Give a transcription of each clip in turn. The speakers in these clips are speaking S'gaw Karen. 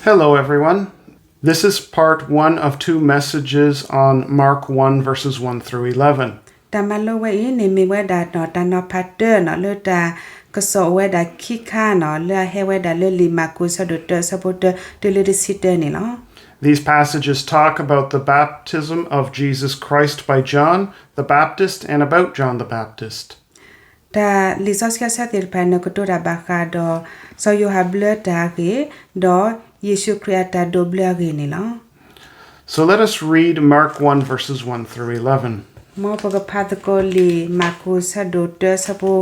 Hello, everyone. This is part one of two messages on Mark one, verses one through eleven. တၢ်မၤလိဝဲအံၤန့ၣ် မ့ၢ်ဝဲဒၣ်ဒီးတၢ်နီၤဖးတၢၢ်နီၤ လၢတၢ်ကစီၣ်အိၣ်ဝဲဒၣ်ခံခါနီၤ လၢအဟဲဝဲဒၣ်လၢလံာ်မၢ်ကူးဆၢဒိၣ်တၢ ဆၢဖိတၢ တုၤလၢတဆံတၢန့ၣ်လီၤ. These passages talk about the baptism of Jesus Christ by John the Baptist and about John the Baptist. တၢ်လံာ်စီဆှံအဆၢသ့ၣ်တဖၣ်န့ၣ် ကတိၤတၢ်ဘၣ်ဃးဒီး စီၤယိၤဟၣ်ဘျၢတၢ်အဂ့ၢ်, ဒီးယ့ၣ်ၡူးခရံာ်အတၢ်ဒိးဘျၢအဂ့ၢ်န့ၣ်လီၤ. So let us read Mark one, verses one through eleven. မ်ပကဖးသကိးလံာ်မၢ်ကူးဆၢဒိၣ်တၢ ဆၢဖိ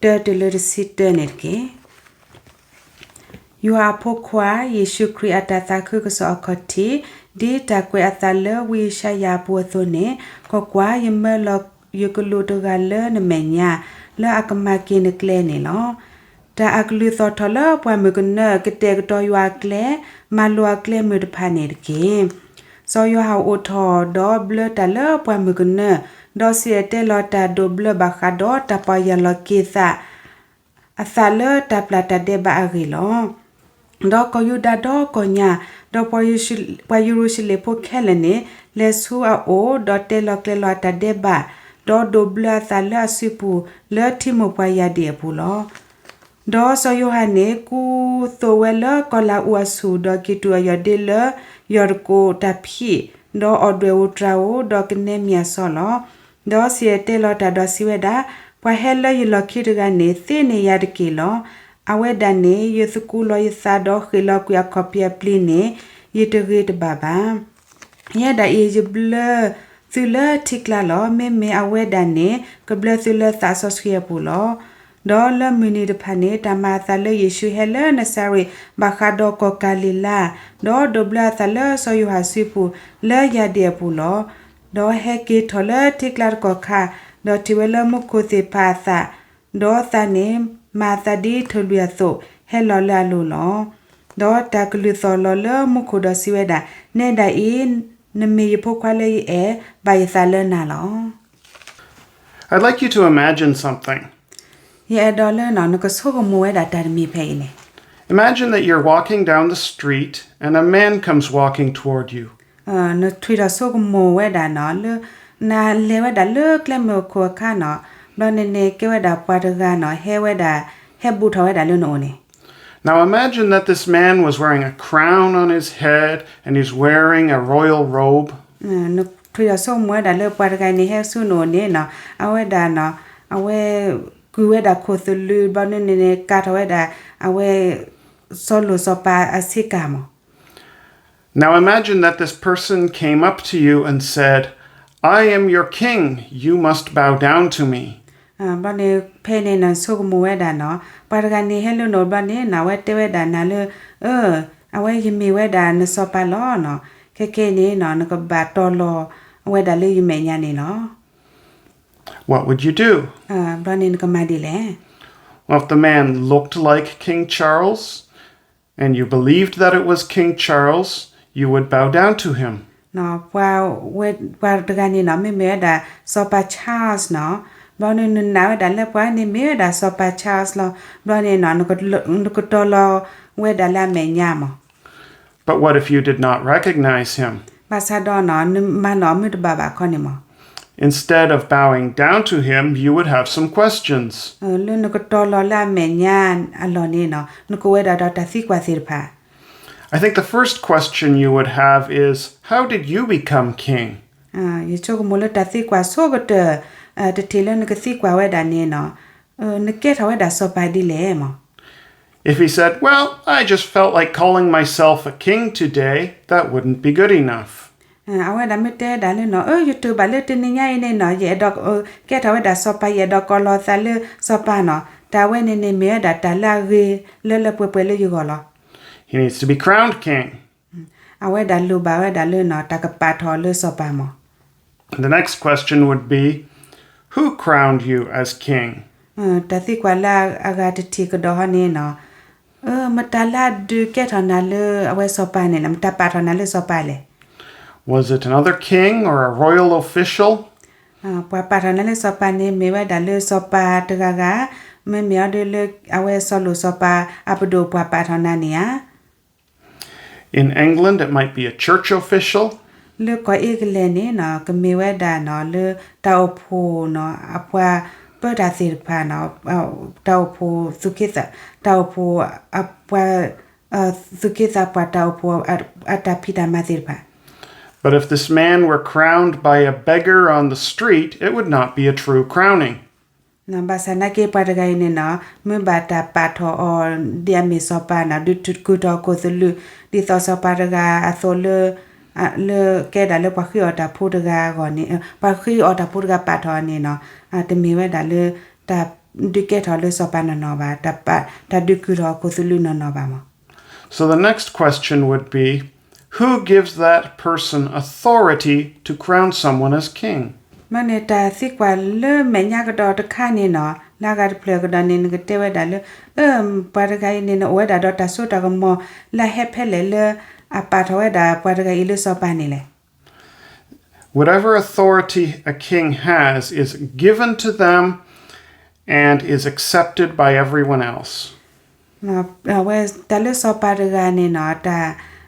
တၢတုၤလၢတဆံတၢန့ၣ်တက့ၢ်. ယွၤအဖိခွါ ယ့ၣ်ၡူးခရံာ်အတၢ်သးခုကစီၣ်အခီၣ်ထံး, ဒ်တၢ်ကွဲးအသးလၢဝံယၡါယၤအပူၤအသိးန့ၣ်, ကွၢ်ကွၢ်, ယမၢလီၤယကလူးတဂၤလၢနမဲာ်ညါ, လၢအကမၤက့ၤနကျဲန့ၣ်လီၤ. တၢ်အကလုၢ်သီၣ်ထီၣ်လၢပှၢ်မုၢ်ကနၢ, ကတဲာ်ကတီၤယွၤအကျဲ, မၤလိာ်အကျဲမုၢ်တဖၣ်န့ၣ်တက့ၢ်. စီၤယိၤဟၣ်အိၣ်ထီၣ်ဒီးဘျၢတၢ်လၢပှၢ်မုၢ်ကနၢ, ဒီးစံၣ်တဲၤတဲလီၤတၢ်ဒိးဘျၢဘၣ်ဃးဒီးတၢ်ပီၢ်ယၢ်လီၤက့ၤသး အသးလၢတၢ်ပျၢ်တၢ်ဒဲးဘးအဂ့ၢ်လီၤ. ဒီးကီၢ်ယူဒၤဒီကီၢ်ညၣ်, ဒီးပှၤယရူၤၡလ့ၣ်ဖိခဲလၢာ်န့ၣ် လဲၤဆူအအိၣ်, ဒီးတဲလီၤကျဲၤလီၤအတၢ်ဒဲးဘး, ဒီးဒိးဘျၢအသးလၢအစုပူၤ လၢထံမိၢ်ပှၢ်ယၢ်ဒ့ၣ်အပူၤလီၤ. ဒီးစီၤယိၤဟၣ်န့ၣ် ကူသိးဝဲလၢကီၢ်လၤအူအဆူၣ်, ဒီးကံၢ်တူာ်အယီၢ်ဒ့လၢယီၢ်တကိးတၢ်ဖံး, ဒီးအိၣ်ဒွဲၣ်အိၣ်တြၤဧိၤ, ဒီးကနဲမံၤအစီလီၤ. ဒီးစံၣ်တဲၤတဲလီၤတၢ်ဒီးစံးဝဲဒၣ်, ပှၤဟဲလၢယလီၢ်ခံတဂၤန့ၣ် သ့န့ၢ်ယၤတက့ၢ်လီၤ. အဝဲဒၣ်န့ၣ် ယသကူးလီၤယသးဒီးဃ့ၣ်လီၤကွံာ်အခီၣ်ဖံးအပျ့ၤန့ၣ် ယတဂ့ၤတဘၣ်ဘၣ်. ယဲဒၣ်အံၤ ယဘျၢသုလၢထံကျါလီၤ. မ့မ့ၢ်အဝဲဒၣ်န့ၣ် ကဘျၢသုလၢသးစီဆှံအပူၤလီၤ. ဒီးလၢမုၢ်နံၤတဖၣ်န့ၣ် တၢ်မၤအသးလၢယ့ၣ်ၡူးဟဲလၢနစၤရ့း ဘၣ်ဃးဒီးကီၢ်ကၤလံၤလါ, ဒီးဒိးဘျၢအသးလၢစီၤယိၤဟၣ်စုပူၤ လၢယၢ်ဒ့ၣ်အပူၤလီၤ. ဒီးဟဲက့ၤထီၣ်လၢထံကျါတကီၢ်ခါ, ဒီးထံၣ်ဝဲလၢမူခိၣ်သ့ၣ်တဖၣ်အသး, ဒီးသးန့ၣ်မၤအသးဒ်ထိၣ်လွံၢ်အသိး, ဟဲလီၤလၢအလိၤလီၤ. ဒီးတၢ်ကလုၢ်သီၣ်လီၤလၢမူခိၣ်ဒီးစံးဝဲဒၣ်, နဲဒၣ်အံၤ, နမ့ၢ်ယဖိခွါလၢယအဲၣ်, ဘၣ်ယသးလၢနၤလီၤ. I'd like you to imagine something. ယအဲၣ်ဒိးလၢနကဆိကမိၣ်ဝဲဒၣ်တၢ်တမံၤဖဲအံၤန့ၣ်. Imagine that you're walking down the street and a man comes walking toward you. နထုးထီၣ်ဆိကမိၣ်ဝဲဒၣ်နီၤ လၢ နလဲၤဝဲဒၣ်လၢကျဲမုၢ်ခိၣ်အခါနီၤ, ဘျီန့ၣ်န့ၣ် ကဲဝဲဒၣ်ပှၤတဂၤနီၤ ဟဲဝဲဒၣ်, ဟဲဘူးထီၣ်ဝဲဒၣ်လၢနအိၣ်န့ၣ်. Now imagine that this man was wearing a crown on his head and he's wearing a royal robe. နထုးထီၣ်ဆိကမိၣ်ဝဲဒၣ်လၢပှၤတဂၤန့ၣ် ဟဲဆူနအိၣ်န့ၣ်နီၤ, အဝဲဒၣ်နီၤ, အဝဲ ကုၤဝဲဒၣ်ခိၣ်သလုး ဘျီန့ၣ်န့ၣ် ကၤထီၣ်ဝဲဒၣ် အဝဲ စီၤလိၤစီၤပၤအဆ့ကၤမး. Now imagine that this person came up to you and said, I am your king, you must bow down to me. ဘျီန့ၣ် ဖဲန့ၣ် နဆိကမိၣ်ဝဲဒၣ်နီၤ, ပှၤတဂၤန့ၣ်ဟဲလၢနအိၣ်ဘျီန့ၣ်နီၤ အဝဲတဲဝဲဒၣ်နၤလၢ, အဝဲယမ့ၢ်ဝဲဒၣ်နစီၤပၤလီၤနီၤ, ခဲခဲအံၤန့ၣ်နီၤ နကဘၣ်တီၤလီၤဝဲဒၣ်လၢယမဲာ်ညါန့ၣ်လီၤ. What would you do? ဘျီန့ၣ်နကမၤဒ်လဲၣ်. Well, if the man looked like King Charles, and you believed that it was King Charles, you would bow down to him. ပှၤတဂၤန့ၣ်နီၤ မ့မ့ၢ်ဝဲဒၣ်စီၤပၤ Charles နီၤ, ဘျီန့ၣ် နနာ်ဝဲဒၣ်လၢပှၤန့ၣ်မ့ၢ်ဝဲဒၣ်စီၤပၤ Charles လီၤ, ဘျီန့ၣ်နီၤ နကတီၤလီၤဝဲဒၣ်လၢအမဲာ်ညါမး. But what if you did not recognize him? ဘၣ်ဆၣ်ဒီးနီၤ နမၤနီၣ်မုၢ်တဘၣ်ဘၣ်ခီန့ၣ်မး. Instead of bowing down to him, you would have some questions. လၢနကတီၤလီၤလၢအမဲာ်ညါအလီၢ်န့ၣ်နီၤ နကအိၣ်ဝဲဒၣ်ဒီးတၢ်သံကွၢ်သ့ၣ်တဖၣ်. I think the first question you would have is, how did you become king? ယဆိကမိၣ်လၢတၢ်သံကွၢ်ဆိကတၢၢ် တထံၣ်လၢနကသံကွၢ်ဝဲဒၣ်န့ၣ်နီၤ, နကဲထီၣ်ဝဲဒၣ်စီၤပၤဒ်လဲၣ်မး. If he said, well, I just felt like calling myself a king today, that wouldn't be good enough. အဝဲဒၣ်မ့ၢ်တဲဒၣ်လၢနီၤ ယတုၤဘၣ်လၢတနံၤညါအံၤန့ၣ်နီၤ ယအဲၣ်ဒိးကဲထီၣ်ဝဲဒၣ်စီၤပၤ ယအဲၣ်ဒိးကိးလီၤသးလၢစီၤပၤနီၤ, တၢ်ဝဲန့ၣ်န့ၣ်မ့ၢ်ဝဲဒၣ်တၢ်လၢအဂ့ၤလၢလၢပှဲၤပှဲၤလၢယဂီၢ်လီၤ. He needs to be crowned king. အဝဲဒၣ်လိၣ်ဘၣ်ဝဲဒၣ်လၢနီၤ တၢ်ကပာ်ထီၣ်လၢစီၤပၤမး. The next question would be, who crowned you as king? တၢ်သံကွၢ်လၢအဂၤတထံၣ်ကဒီးဟီန့ၣ်နီၤ, မတၤလၢအဒုးကဲထီၣ်နၤလၢအဝဲစီၤပၤန့ၣ်လဲၣ်, မတၤပာ်ထီၣ်နၤလၢစီၤပၤလဲၣ်. Was it another king or a royal official? ပှၤပာ်ထီၣ်နၤလၢစီၤပၤန့ၣ် မ့ၢ်ဝဲဒၣ်လၢစီၤပၤတဂၤဂၤ, မ့မ့ၢ်အီၤဒီးလၢအဝဲစီၤလိၤစီၤပၤအပဒိၣ်ပှၤပာ်ထီၣ်နၤန့ၣ်ဧါ. In England, it might be a church official. လၢကီၢ်အ့ကလဲးန့ၣ်နီၤ ကမ့ၢ်ဝဲဒၣ်နီၤ လၢတၢ်အိၣ်ဖှိၣ်နီၤ အပှၤပၢတၢ်သ့ၣ်တဖၣ်နီၤ တၢ်အိၣ်ဖှိၣ်သူၣ်က့သး တၢ်အိၣ်ဖှိၣ်အပှၤ သူၣ်က့သးပှၢ်တၢ်အိၣ်ဖှိၣ်အတၢ်ဖံးတၢ်မၤသ့ၣ်တဖၣ် But if this man were crowned by a beggar on the street, it would not be a true crowning. ဘၣ်ဆၣ်နာ်က့ပှၤတဂၤအံၤန့ၣ်နီၤ မ့ၢ်ဘၣ်တၢ်ပာ်ထီၣ်အီၤ ဒ်အမ့ၢ်စီၤပၤနီၤ ဒုးကုၢ်ထီၣ်ခိၣ်သလုး ဒ်သိးစီၤပၤတဂၤအသိးလၢ လၢကဲဒၣ်လၢပှၤဃ့အီၣ်တၢ်ဖိတဂၤအဂီၢ်န့ၣ် ပှၤဃ့အီၣ်တၢ်ဖိတဂၤပာ်ထီၣ်အီၤန့ၣ်နီၤ တမ့ၢ်ဝဲဒၣ်လၢ တၢ်ဒုးကဲထီၣ်လၢစီၤပၤနီၢ်နီၢ်ဘၣ်, တၢ်ဒုးကုၢ်ထီၣ်အခိၣ်သလုးနီၢ်နီၢ်ဘၣ်မး. So the next question would be, who gives that person authority to crown someone as king? မ့ၢ်န့ၣ်တၢ်သံကွၢ်လၢမဲာ်ညါကဒီးတခါန့ၣ်နီၤ လၢအဂၤတဖျၢၣ်ကဒီးန့ၣ် နကတဲဝဲဒၣ်လၢ အၢ ပှၤတဂၤအံၤန့ၣ် နအိၣ်ဝဲဒၣ်ဒီးတၢ်စိတၢ်ကမီၤ လၢအဟဲဖဲလဲၣ်လၢ အပာ်ထီၣ်ဝဲဒၣ်ပှၤတဂၤအံၤလၢစီၤပၤန့ၣ်လဲၣ်. Whatever authority a king has is given to them and is accepted by everyone else. အဝဲတၢ်လၢစီၤပၤတဂၤန့ၣ်နီၤ တၢ်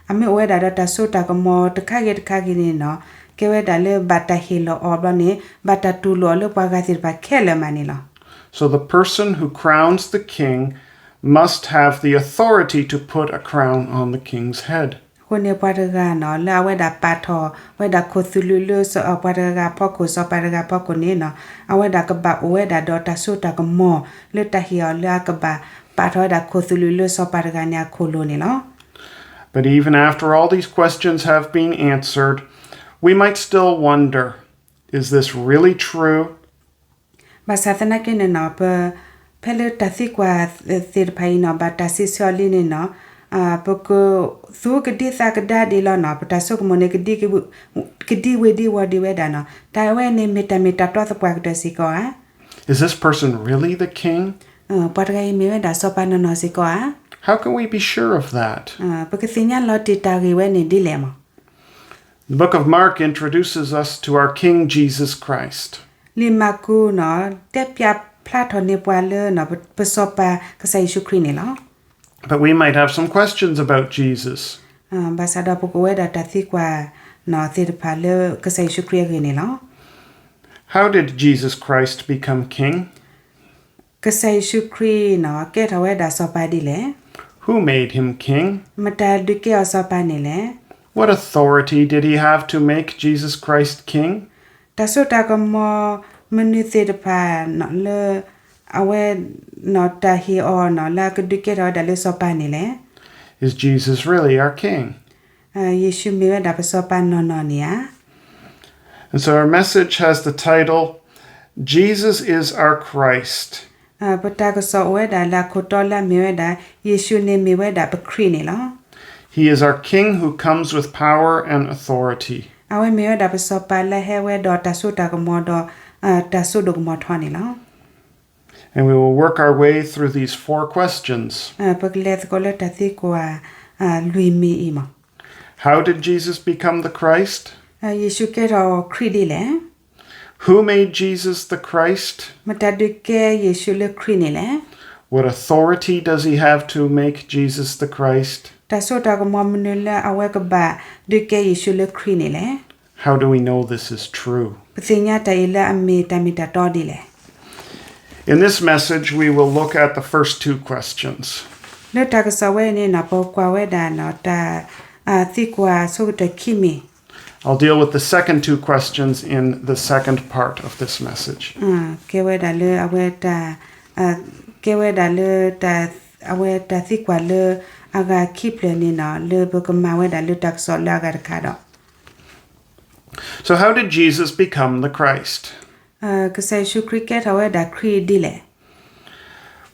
အမ့ၢ်အိၣ်ဝဲဒၣ်ဒီးတၢ်စိတၢ်ကမီၤတခါဂ့ၤတခါဂ့ၤန့ၣ်နီၤ ကဲဝဲဒၣ်လၢဘၣ်တၢ်ဟ့ၣ်လီၤအီၤဘျီန့ၣ် ဘၣ်တၢ်တူၢ်လိာ်အီၤလၢပှၤဂၤသ့ၣ်တဖၣ်ခဲလၢာ်မးန့ၣ်လီၤ. So the person who crowns the king must have the authority to put a crown on the king's head. အဃိန့ၣ်ပှၤတဂၤနီၤ လၢအဝဲဒၣ်ပာ်ထီၣ်ဝဲဒၣ်ခိၣ်သလုးလၢပှၤတဂၤအဖီခိၣ် စီၤပၤတဂၤအဖီခိၣ်န့ၣ်နီၤ အဝဲဒၣ်ကဘၣ်အိၣ်ဝဲဒၣ်ဒီးတၢ်စိတၢ်ကမီၤ လၢတၢ်ဟ့ၣ်အီၤလၢအကဘၣ်ပာ်ထီၣ်ဝဲဒၣ်ခိၣ်သလုးလၢစီၤပၤတဂၤန့ၣ်အခိၣ်လိၤန့ၣ်လီၤ. But even after all these questions have been answered, we might still wonder, is this really true? ဘၣ်ဆၣ်သနာ်က့န့ၣ်နီၤ ပ ဖဲလၢတၢ်သံကွၢ်သ့ၣ်တဖၣ်အံၤနီၤ ဘၣ်တၢ်စံးဆၢအီၤလံန့ၣ်နီၤ ပကသူကဒံသးကဒါဒ်လီၤနီၤ ပတၢ်ဆိကမိၣ်န့ၣ် ကဒံဝ့ၤဒံဝီၤဒံးဝဲဒၣ်နီၤ တၢ်အဝဲန့ၣ်မ့ၢ်တၢ်မ့ၢ်တၢ်တီသပှၢ်ကတၢၢ်စ့ၢ်ကီးဧါ. Is this person really the king? ပှၤတဂၤအံၤမ့ၢ်ဝဲဒၣ်စီၤပၤနီၢ်နီၢ်စ့ၢ်ကီးဧါ. How can we be sure of that? ပကသ့ၣ်ညါလီၤတံၢ်တၢ်ဂ့ၢ်ဝဲန့ၣ်ဒ်လဲၣ်မး. The book of Mark introduces us to our King Jesus Christ. လံာ်မၢ်ကူးနီၤ တဲပၠးဖျါထီၣ်န့ၢ်ပှၤလၢ ပစီၤပၤကစၢ်ယ့ၣ်ၡူးခရံာ်န့ၣ်လီၤ. But we might have some questions about Jesus. ဘၣ်ဆၣ်ဒီးပကအိၣ်ဝဲဒၣ်တၢ်သံကွၢ်နီၤသ့ၣ်တဖၣ်လၢကစၢ်ယ့ၣ်ၡူးခရံာ်အဂ့ၢ်န့ၣ်လီၤ. How did Jesus Christ become king? ကစၢ်ယ့ၣ်ၡူးခရံာ်နီၤ ကဲထီၣ်ဝဲဒၣ်စီၤပၤဒ်လဲၣ်. Who made him king? မတၤဒုးကဲအီၤစီၤပၤန့ၣ်လဲၣ်. What authority did he have to make Jesus Christ king? တၢ်စိတၢ်ကမီၤမနုၤသ့ၣ်တဖၣ်လၢ အဝဲ တၢ်ဟ့ၣ်အီၤနီၤ လၢအကဒုးကဲထီၣ်ဝဲဒၣ်လၢစီၤပၤန့ၣ်လဲၣ်. Is Jesus really our king? ယ့ၣ်ၡူးမ့ၢ်ဝဲဒၣ်ပစီၤပၤနီၢ်နီၢ်န့ၣ်ဧါ. And so our message has the title, Jesus is our Christ. ပတၢ်ကစီၣ်အိၣ်ဝဲဒၣ်လၢအခိၣ်တီလၢအမ့ၢ်ဝဲဒၣ် ယ့ၣ်ၡူးန့ၣ်မ့ၢ်ဝဲဒၣ်ပခရံာ်န့ၣ်လီၤ. He is our king who comes with power and authority. အဝဲမ့ၢ်ဝဲဒၣ်ပစီၤပၤလၢဟဲဝဲဒီးတၢ်စိတၢ်ကမီၤဒီး တၢ်စိဒိၣ်ကမီၤထီန့ၣ်လီၤ. And we will work our way through these four questions. ပကလဲၤသကိးလၢတၢ်သံကွၢ် လွံၢ်မံၤအံၤမး. How did Jesus become the Christ? ယ့ၣ်ၡူးကဲထီၣ်ခရံာ်ဒ်လဲၣ်. Who made Jesus the Christ? မတၤဒုးကဲယ့ၣ်ၡူးလၢခရံာ်န့ၣ်လဲၣ်. What authority does he have to make Jesus the Christ? တၢ်စိတၢ်ကမီၤမနုၤလၢအဝဲကဘၣ်ဒုးကဲယ့ၣ်ၡူးလၢခရံာ်န့ၣ်လဲၣ်. How do we know this is true? ပသ့ၣ်ညါတၢ်အံၤလၢအမ့ၢ်တၢ်မ့ၢ်တၢ်တီဒ်လဲၣ်. In this message, we will look at the first two questions. လၢတၢ်ကစီၣ်ဝဲအံၤန့ၣ်နီၤ ပကွၢ်ဝဲဒၣ်နီၤ တၢ်သံကွၢ်ဆိကတၢၢ်ခံမံၤ. I'll deal with the second two questions in the second part of this message. ကဲဝဲဒၣ်လၢအဝဲ ကဲဝဲဒၣ်လၢ အဝဲတၢ်သံကွၢ်လၢအဂၤခံဖျၢၣ်န့ၣ်နီၤ လၢပကမၤဝဲဒၣ်လၢတၢ်ကစီၣ်လၢအဂၤတခါဒီး So how did Jesus become the Christ? ကစၢ်ယ့ၣ်ၡူးခရံာ်ကဲထီၣ်ဝဲဒၣ်ခရံာ်ဒ်လဲၣ်.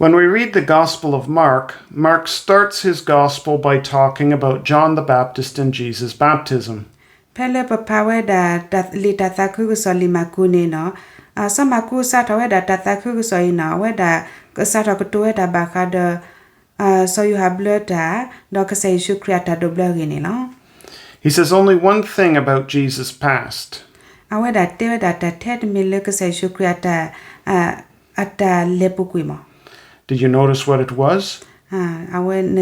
When we read the Gospel of Mark, Mark starts his Gospel by talking about John the Baptist and Jesus' baptism. ဖဲလၢပဖးဝဲဒၣ်လံာ်တၢ်သးခုကစီၣ်လံာ်မၢ်ကူးန့ၣ်နီၤ စီၤမၢ်ကူးစးထီၣ်ဝဲဒၣ်တၢ်သးခုကစီၣ်အံၤနီၤ အဝဲဒၣ်ကစးထီၣ်ကတိၤဝဲဒၣ်ဘၣ်ဃးဒီး စီၤယိၤဟၣ်ဘျၢတၢ် ဒီးကစၢ်ယ့ၣ်ၡူးခရံာ်အတၢ်ဒိးဘျၢအဂ့ၢ်န့ၣ်လီၤ. He says only one thing about Jesus' past. အဝဲဒၣ်တဲဝဲဒၣ်တၢ်ထဲတမံၤလၢကစၢ်ယ့ၣ်ၡူးခရံာ်အတၢ် အတၢ်လဲၤပူၤကွံာ်မး. Did you notice what it was? အဝဲန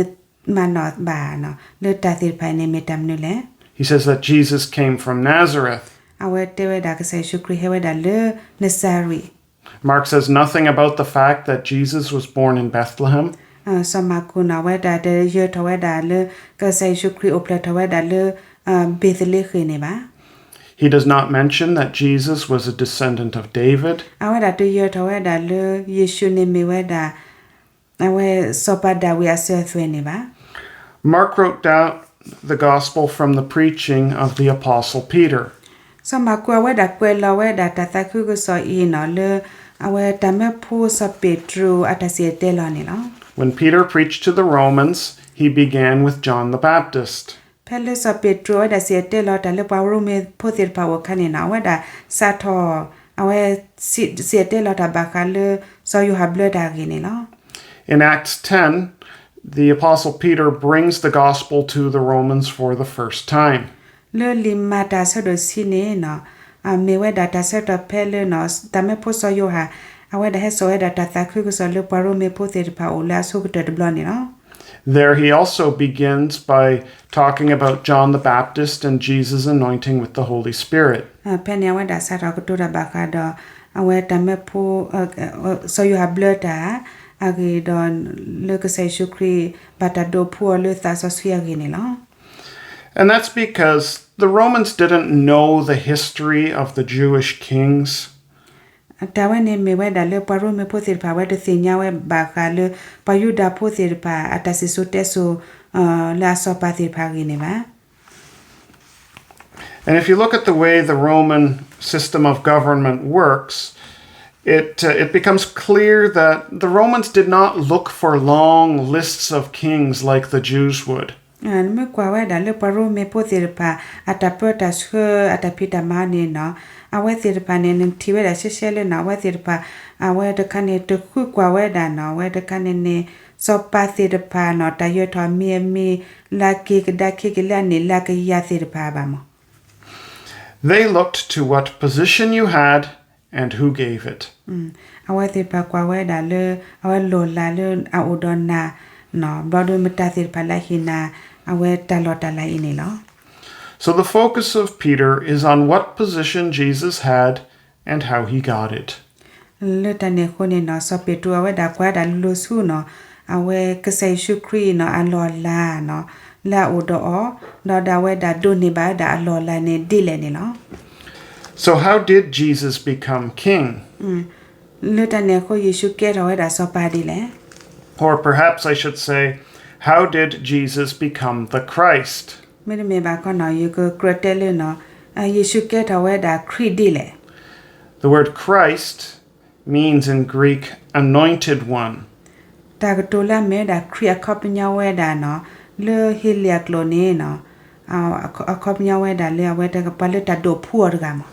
မၤနီၣ်ဘၣ်နီၤ လၢတၢ်သ့ၣ်တဖၣ်အံၤန့ၣ် မ့ၢ်တၢ်မနုၤလဲၣ်. He says that Jesus came from Nazareth. အဝဲတဲဝဲဒၣ်ကစၢ်ယ့ၣ်ၡူးခရံာ်ဟဲဝဲဒၣ်လၢနစၤရ့း. Mark says nothing about the fact that Jesus was born in Bethlehem. စီၤမၢ်ကူးန့ၣ် အဝဲဒၣ်တယၢၤထီၣ်ဝဲဒၣ်လၢ ကစၢ်ယ့ၣ်ၡူးခရံာ်အိၣ်ဖျဲၣ်ထီၣ်ဝဲဒၣ်လၢ ဘ့းသလ့ဃ့ၣ်န့ၣ်ဘၣ်. He does not mention that Jesus was a descendant of David. အဝဲဒၣ်တယၢၤထီၣ်ဝဲဒၣ်လၢ ယ့ၣ်ၡူးန့ၣ်မ့ၢ်ဝဲဒၣ် အဝဲစီၤပၤဒၤဝံးအစၢၤအသွဲၣ်န့ၣ်ဘၣ်. Mark wrote down the gospel from the preaching of the apostle Peter. စီၤမၢ်ကူးအဝဲဒၣ်ကွဲးလီၤဝဲဒၣ်တၢ်သးခုကစီၣ်အံၤနီၤ လၢ အဝဲတၢ်မၢဖိစီၤပ့းတရူးအတၢ်စံၣ်တဲၤတဲလီၤန့ၣ်လီၤ. When Peter preached to the Romans, he began with John the Baptist. ဖဲလၢစီၤပ့းတရူးအဝဲဒၣ်စံၣ်တဲၤတဲလီၤတၢ်လၢပှၤရိမ့ၤဖိသ့ၣ်တဖၣ်အိၣ်အခါန့ၣ်နီၤ အဝဲဒၣ်စးထီၣ် အဝဲ စံၣ်တဲၤတဲလီၤတၢ်ဘၣ်ဃးလၢ စီၤယိၤဟၣ်ဘျၢတၢ်အဂ့ၢ်န့ၣ်လီၤ. In Acts ten, the apostle Peter brings the gospel to the Romans for the first time. လၢလံာ်မၤတၢ်အဆၢဒိၣ်တဆံန့ၣ်နီၤ မ့ၢ်ဝဲဒၣ်တၢ်ဆၢကတီၢ်ဖဲလၢ တၢ်မၢဖိစီၤယိၤဟၣ် အဝဲဒၣ်ဟဲစိာ်ဝဲဒၣ်တၢ်သးခုကစီၣ်လၢပှၤရိမ့ၤဖိသ့ၣ်တဖၣ်အိၣ်လၢအဆိကတၢၢ်တဘျီန့ၣ်လီၤ. There he also begins by talking about John the Baptist and Jesus' anointing with the Holy Spirit. ဖဲန့ၣ်အဝဲဒၣ်စးထီၣ်ကတိၤတၢ်ဘၣ်ဃးဒီး အဝဲတၢ်မၢဖိ စီၤယိၤဟၣ်ဘျၢတၢ်အဂ့ၢ်ဒီး လၢကစၢ်ယ့ၣ်ၡူးခရံာ် ဘၣ်တၢ်ဒိးဖှူအီၤလၢသးစီဆှံအဂ့ၢ်န့ၣ်လီၤ. And that's because the Romans didn't know the history of the Jewish kings. တၢ်ဝဲန့ၣ်မ့ၢ်ဝဲဒၣ်လၢပှၤရိမ့ၤဖိသ့ၣ်တဖၣ် အဝဲတသ့ၣ်ညါဝဲဘၣ်ဃးလၢ ပှၤယူဒၤဖိသ့ၣ်တဖၣ် အတၢ်စံၣ်စိၤတဲစိၤ လၢအစီၤပၤသ့ၣ်တဖၣ်အဂ့ၢ်န့ၣ်ဘၣ်. And if you look at the way the Roman system of government works, it, uh, it becomes clear that the Romans did not look for long lists of kings like the Jews would. နမ့ၢ်ကွၢ်ဝဲဒၣ်လၢပှၤရိမ့ၤဖိသ့ၣ်တဖၣ် အတၢ်ပၢတၢ်ဆှၢ အတၢ်ဖံးတၢ်မၤန့ၣ်နီၤ အဝဲသ့ၣ်တဖၣ်န့ၣ် နထံၣ်ဝဲဒၣ်ရှဲရှဲလၢနီၤ အဝဲသ့ၣ်တဖၣ် အဝဲတခါန့ၣ် တဃုကွၢ်ဝဲဒၣ်နီၤ အဝဲတခါန့ၣ်န့ၣ် စီၤပၤသ့ၣ်တဖၣ်နီၤ တၢ်ယၢၤထီၣ်မံၤအမံၤ လၢက့ၤကဒါက့ၤက့ၤလၢအနံၣ်လၢကယၤသ့ၣ်တဖၣ်ဘၣ်မး. They looked to what position you had and who gave it. အဝဲသ့ၣ်တဖၣ်ကွၢ်ဝဲဒၣ်လၢ အဝဲလီၢ်လၤလၢအအိၣ်ဒီးနၤ ဘျီဒီးမတၤသ့ၣ်တဖၣ်လၢအဟ့ၣ်နၤ အဝဲတၢ်လီၢ်တၢ်လၤအံၤန့ၣ်လီၤ. So the focus of Peter is on what position Jesus had and how he got it. လၢတၢ်န့ၣ်အဃိန့ၣ်နီၤ စီၤပ့းတရူးအဝဲဒၣ်ကွၢ်ဒၣ်လိၤလိၤဆူနီၤ အဝဲကစၢ်ယ့ၣ်ၡူးခရံာ်နီၤ အလီၢ်လၤနီၤ လၢအအိၣ်ဒီးအီၤ ဒီးဒၣ်ဝဲဒၣ်ဒိးန့ၢ်ဘၣ်ဝဲဒၣ်အလီၢ်လၤန့ၣ်ဒ်လဲၣ်န့ၣ်လီၤ. So how did Jesus become king? လၢတၢ်န့ၣ်အဃိ ယ့ၣ်ၡူးကဲထီၣ်ဝဲဒၣ်စီၤပၤဒ်လဲၣ်. Or perhaps I should say, how did Jesus become the Christ? မ့တမ့ၢ်ဘၣ်ခီနီၤ ယကကြၢးတဲလၢနီၤ ယ့ၣ်ၡူးကဲထီၣ်ဝဲဒၣ်ခရံာ်ဒ်လဲၣ်. The word Christ means in Greek anointed one. တၢ်ကတိၤလၢအမ့ၢ်ဝဲဒၣ်ခရံာ်အခီပညီဝဲဒၣ်နီၤ လၢဟ့လ့ၣ်အကျိာ်န့ၣ်နီၤ အခီပညီဝဲဒၣ်လၢအဝဲပှၤလၢတၢ်ဒိးဖှူအီၤတဂၤမး.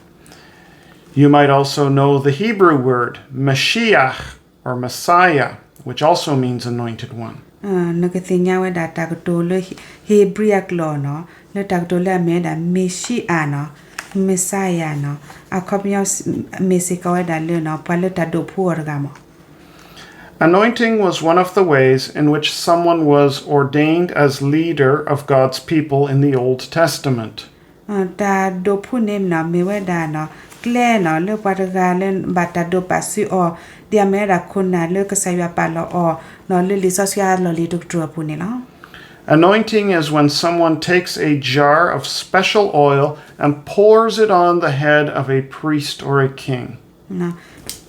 You might also know the Hebrew word Mashiach or Messiah, which also means anointed one. နကသ့ၣ်ညါဝဲဒၣ်တၢ်ကတိၤလၢဟ့ဘြံၤအကျိာ်နီၤ လၢတၢ်ကတိၤလၢအမ့ၢ်ဝဲဒၣ် မ့ၤၡံအၤနီၤ Messiah နီၤ အခီပညီ မ့ၢ်စ့ၢ်ကီးဝဲဒၣ်လၢပှၤလၢတၢ်ဒိးဖှူအီၤတဂၤမး. Anointing was one of the ways in which someone was ordained as leader of God's people in the Old Testament. တၢ်ဒိးဖှူန့ၣ်နီၤ မ့ၢ်ဝဲဒၣ်နီၤ ကျဲနီၤ လၢပှၤတဂၤလၢဘၣ်တၢ်ဒိးပာ်စုအီၤ ဒ်အမ့ၢ်ဝဲဒၣ်ခိၣ်နၢ်လၢကစၢ်ယွၤပာ်လီၤအီၤနီၤ လၢလံာ်စီဆှံအလီၢ်လံၤတကတြူၢ်အပူၤန့ၣ်လီၤ. Anointing is when someone takes a jar of special oil and pours it on the head of a priest or a king.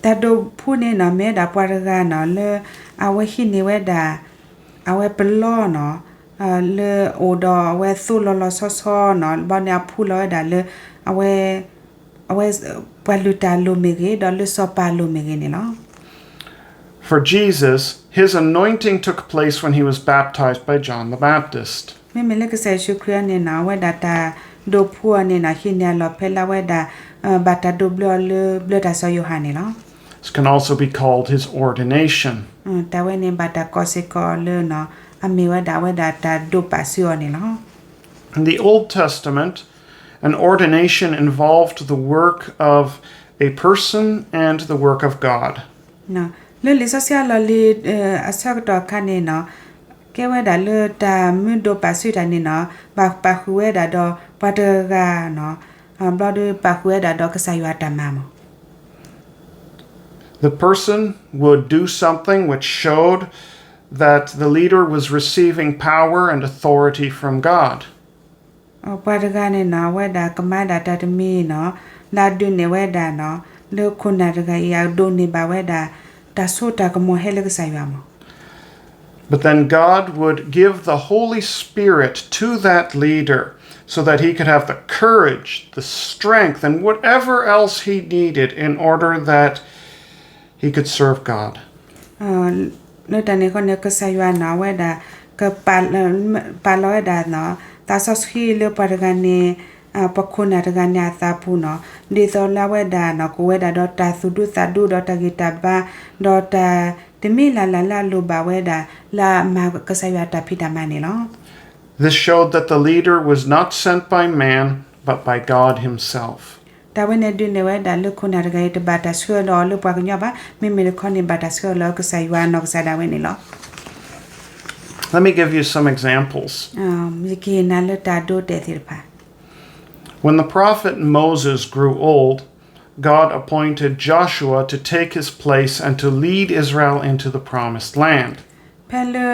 တၢ်ဒိးဖှူန့ၣ်နီၤ မ့ၢ်ဝဲဒၣ်ပှၤတဂၤနီၤ လၢအဝဲဟံးန့ၢ်ဝဲဒၣ် အဝဲပလီနီၤ လၢအိၣ်ဒီးအဝဲသိလီၤလီၤဆီဆီနီၤ ဘၣ်န့ၣ်အဖှူလီၤဝဲဒၣ်လၢ အဝဲ အဝဲ ပှၤလုၢ်တၢ်အလိၤမ့ၢ်ဂ့ၤ ဒီးလၢစီၤပၤအလိၤမ့ၢ်ဂ့ၤန့ၣ်လီၤ. For Jesus, his anointing took place when he was baptized by John the Baptist. မ့မ့ၢ်လၢကစၢ်ယ့ၣ်ၡူးခရံာ်အံၤန့ၣ်နီၤ အဝဲဒၣ်တၢ်ဒိးဖှူအီၤန့ၣ်နီၤ ဟံးန့ၢ်အလီၢ်ဖဲလၢအဝဲဒၣ် ဘၣ်တၢ်ဒိးဘျၢအီၤလၢဘျၢတၢ်စီၤယိၤဟၣ်န့ၣ်လီၤ. This can also be called his ordination. တၢ်ဝဲန့ၣ်ဘၣ်တၢ်ကိးစ့ၢ်ကီးလၢနီၤ အမ့ၢ်ဝဲဒၣ်အဝဲဒၣ်တၢ်ဒိးပာ်စုအီၤန့ၣ်လီၤ. In the Old Testament, an ordination involved the work of a person and the work of God. လၢလံာ်စီဆှံအလီၢ်လံၤ အဆၢကတီၢ်အခါန့ၣ်နီၤ ကဲဝဲဒၣ်လၢတၢ်မုၢ်ဒိၣ်ပာ်စုတၢ်န့ၣ်နီၤ, ဘၣ်ပာ်ဃုာ်ဝဲဒၣ်ဒီးပှၤတဂၤနီၤ, ဘျီဒီးပာ်ဃုာ်ဝဲဒၣ်ဒီးကစၢ်ယွၤတၢ်မၤမး. The person would do something which showed that the leader was receiving power and authority from God. ပှၤတဂၤန့ၣ်နီၤ အဝဲဒၣ်ကမၤဒၣ်တၢ်တမံၤနီၤ, လၢအဒုးနဲၣ်ဝဲဒၣ်နီၤ, လၢခိၣ်နၢ်တဂၤအံၤ အဒိးန့ၢ်ဘၣ်ဝဲဒၣ် တၢ်စိတၢ်ကမီၤဟဲလၢကစၢ်ယွၤမး. But then God would give the Holy Spirit to that leader so that he could have the courage, the strength, and whatever else he needed in order that he could serve God. လၢတၢ်န့ၣ်အဃိန့ၣ် ကစၢ်ယွၤနီၤ အဝဲဒၣ် ကပာ်လီၤဝဲဒၣ်နီၤ သးစီဆှံလၢပှၤတဂၤန့ၣ် ပှၤခိၣ်နၢ်တဂၤန့ၣ်အသးပူၤနီၤ, ဒ်သိးလၢအဝဲဒၣ်နီၤ ကအိၣ်ဝဲဒၣ်ဒီးတၢ်သူၣ်ဒူသးဒူ ဒီးတၢ်ဂံၢ်တၢ်ဘါ ဒီးတၢ်တမံၤလၢ်လၢ်လၢအလိၣ်ဘၣ်ဝဲဒၣ် လၢအမၤကစၢ်ယွၤတၢ်ဖံးတၢ်မၤန့ၣ်လီၤ. This showed that the leader was not sent by man, but by God himself. တၢ်ဝဲန့ၣ်ဒုးနဲၣ်ဝဲဒၣ်လၢခိၣ်နၢ်တဂၤအံၤ တဘၣ်တၢ်ဆှၢဒီးလၢပှၤကညီဘၣ်, မ့မ့ၢ်တခီန့ၣ် ဘၣ်တၢ်ဆှၢလၢကစၢ်ယွၤအနီၢ်ကစၢ်ဒၣ်ဝဲန့ၣ်လီၤ. Let me give you some examples. ယကဟ့ၣ်နၤလၢတၢ်ဒိတဲာ်သ့ၣ်တဖၣ်. When the prophet Moses grew old, God appointed Joshua to take his place and to lead Israel into the promised land. ဖဲလၢ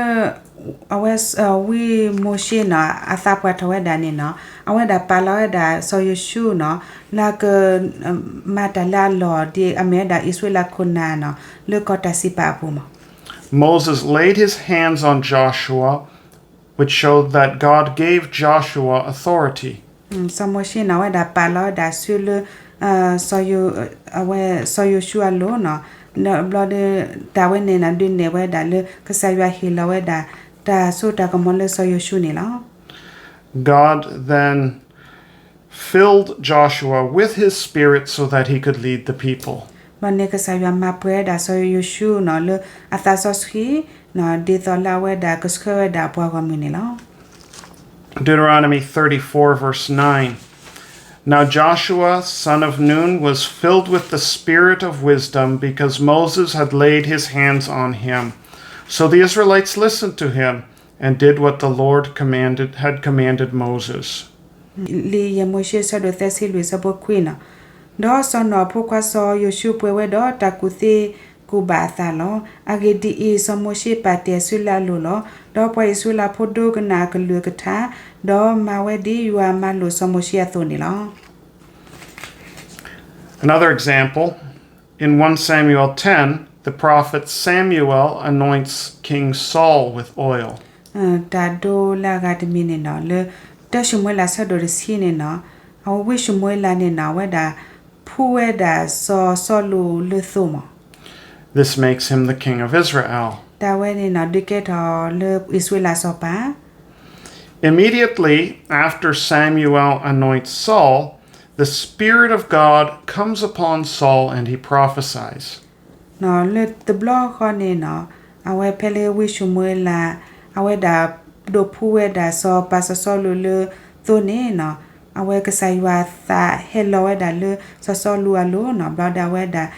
အဝဲ ဝံမိၤၡ့နီၤ အသးပှၢ်ထီၣ်ဝဲဒၣ်န့ၣ်နီၤ, အဝဲဒၣ်ပာ်လီၤဝဲဒၣ်စီၤယိၤၡူနီၤ လၢက မၤတၢ်လၢအလီၢ်ဒ်အမ့ၢ်ဝဲဒၣ်အံၣ်စရ့လးခိၣ်နၢ်နီၤ လၢကီၢ်တၢ်စံးပာ်အပူၤမး. Moses laid his hands on Joshua, which showed that God gave Joshua authority. စီၤမိၤၡ့နီၤ အဝဲဒၣ်ပာ်လီၤဝဲဒၣ်ဆူလၢ အဝဲစီၤယိၤၡူအလိၤနီၤ, ဘျီဒီး တၢ်ဝဲန့ၣ်နီၤ ဒုးနဲၣ်ဝဲဒၣ်လၢကစၢ်ယွၤဟ့ၣ်လီၤဝဲဒၣ် တၢ်စိတၢ်ကမီၤလၢစီၤယိၤၡူန့ၣ်လီၤ. God then filled Joshua with his spirit so that he could lead the people. ဘျီန့ၣ်ကစၢ်ယွၤမၤပှဲၤဝဲဒၣ်စီၤယိၤၡူနီၤ လၢအသးစီဆှံနီၤ ဒ်သိးလၢအဝဲဒၣ်ကဆှၢဝဲဒၣ်ပှၤဂီၢ်မုၢ်န့ၣ်လီၤ. Deuteronomy thirty-four, verse nine. Now Joshua, son of Nun, was filled with the spirit of wisdom, because Moses had laid his hands on him. So the Israelites listened to him and did what the Lord commanded, had commanded Moses. လံာ်ယဲၢ်မိၤၡ့ ဆၢဒိၣ်သၢဆံလွံၢ် ဆၢဖိခွံနီၤ, ဒီးစီၤနိၣ်အဖိခွါစီၤယိၤၡူပှဲၤဝဲဒီးတၢ်ကူၣ်သ့ကူၣ်ဘၣ်အသးလီၤ. အဂ့ၢ်ဒ်အံၤ, စီၤမိၤၡ့ပာ်တ့ၢ်အစုလၢအလိၤလီၤ. ဒီးပှၤအံၣ်စရ့လးဖိဒိကနၣ်အကလုၢ်အကထါ, ဒီးမၤဝဲဒ်ယွၤမၤလိာ်စီၤမိၤၡ့အသိးန့ၣ်လီၤ. Another example, in one Samuel ten, the prophet Samuel anoints King Saul with oil. တၢ်ဒိလၢအဂၤတမံၤန့ၣ်နီၤ လၢတၢၡမူၤအ့လး ဆၢဒိၣ်တဆံန့ၣ်နီၤ, အဝဲဝံၡမူၤအ့လးန့ၣ်နီၤ အဝဲဒၣ်ဖှူဝဲဒၣ်စီၤစီလူးလၢသိမး. This makes him the king of Israel. တၢ်ဝဲန့ၣ်နီၤ ဒုးကဲထီၣ်လၢအံၣ်စရ့လးစီၤပၤ Immediately after Samuel anoints Saul, the Spirit of God comes upon Saul and he prophesies. လၢတဘျီဃီန့ၣ်နီၤ အဝဲဖဲလၢဝံၡမူၤအ့လး အဝဲဒၣ်ဒိးဖှူဝဲဒၣ်စီၤပၤစီၤစီလူးလၢသိန့ၣ်နီၤ, အဝဲကစၢ်ယွၤသးဟဲလီၤဝဲဒၣ်လၢစီၤစီလူးအလိၤနီၤ, ဘျီဒီးအဝဲဒၣ်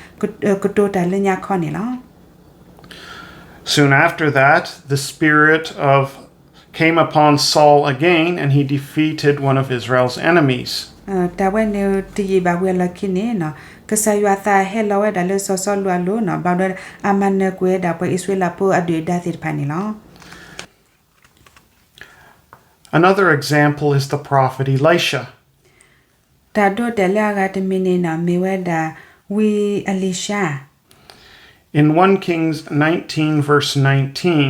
ကတိၤတၢ်လၢညါခီန့ၣ်လီၤ. Soon after that, the Spirit of came upon Saul again, and he defeated one of Israel's enemies. တၢ်ဝဲန့ၣ်တယံာ်ဘၣ်ဝံၤအလီၢ်ခံန့ၣ်နီၤ, ကစၢ်ယွၤသးဟဲလီၤဝဲဒၣ်လၢစီၤစီလူးအလိၤနီၤ, ဘျီဒီးအမၤနၢၤကွံာ်ဝဲဒၣ်ပှၤအံၣ်စရ့လးဖိအဒုၣ်အဒါသ့ၣ်တဖၣ်န့ၣ်လီၤ. Another example is the prophet Elisha. တၢ်ဒိတဲာ်လၢအဂၤတမံၤန့ၣ်နီၤ မ့ၢ်ဝဲဒၣ်ဝံအ့လံၡါ In one Kings nineteen, verse nineteen,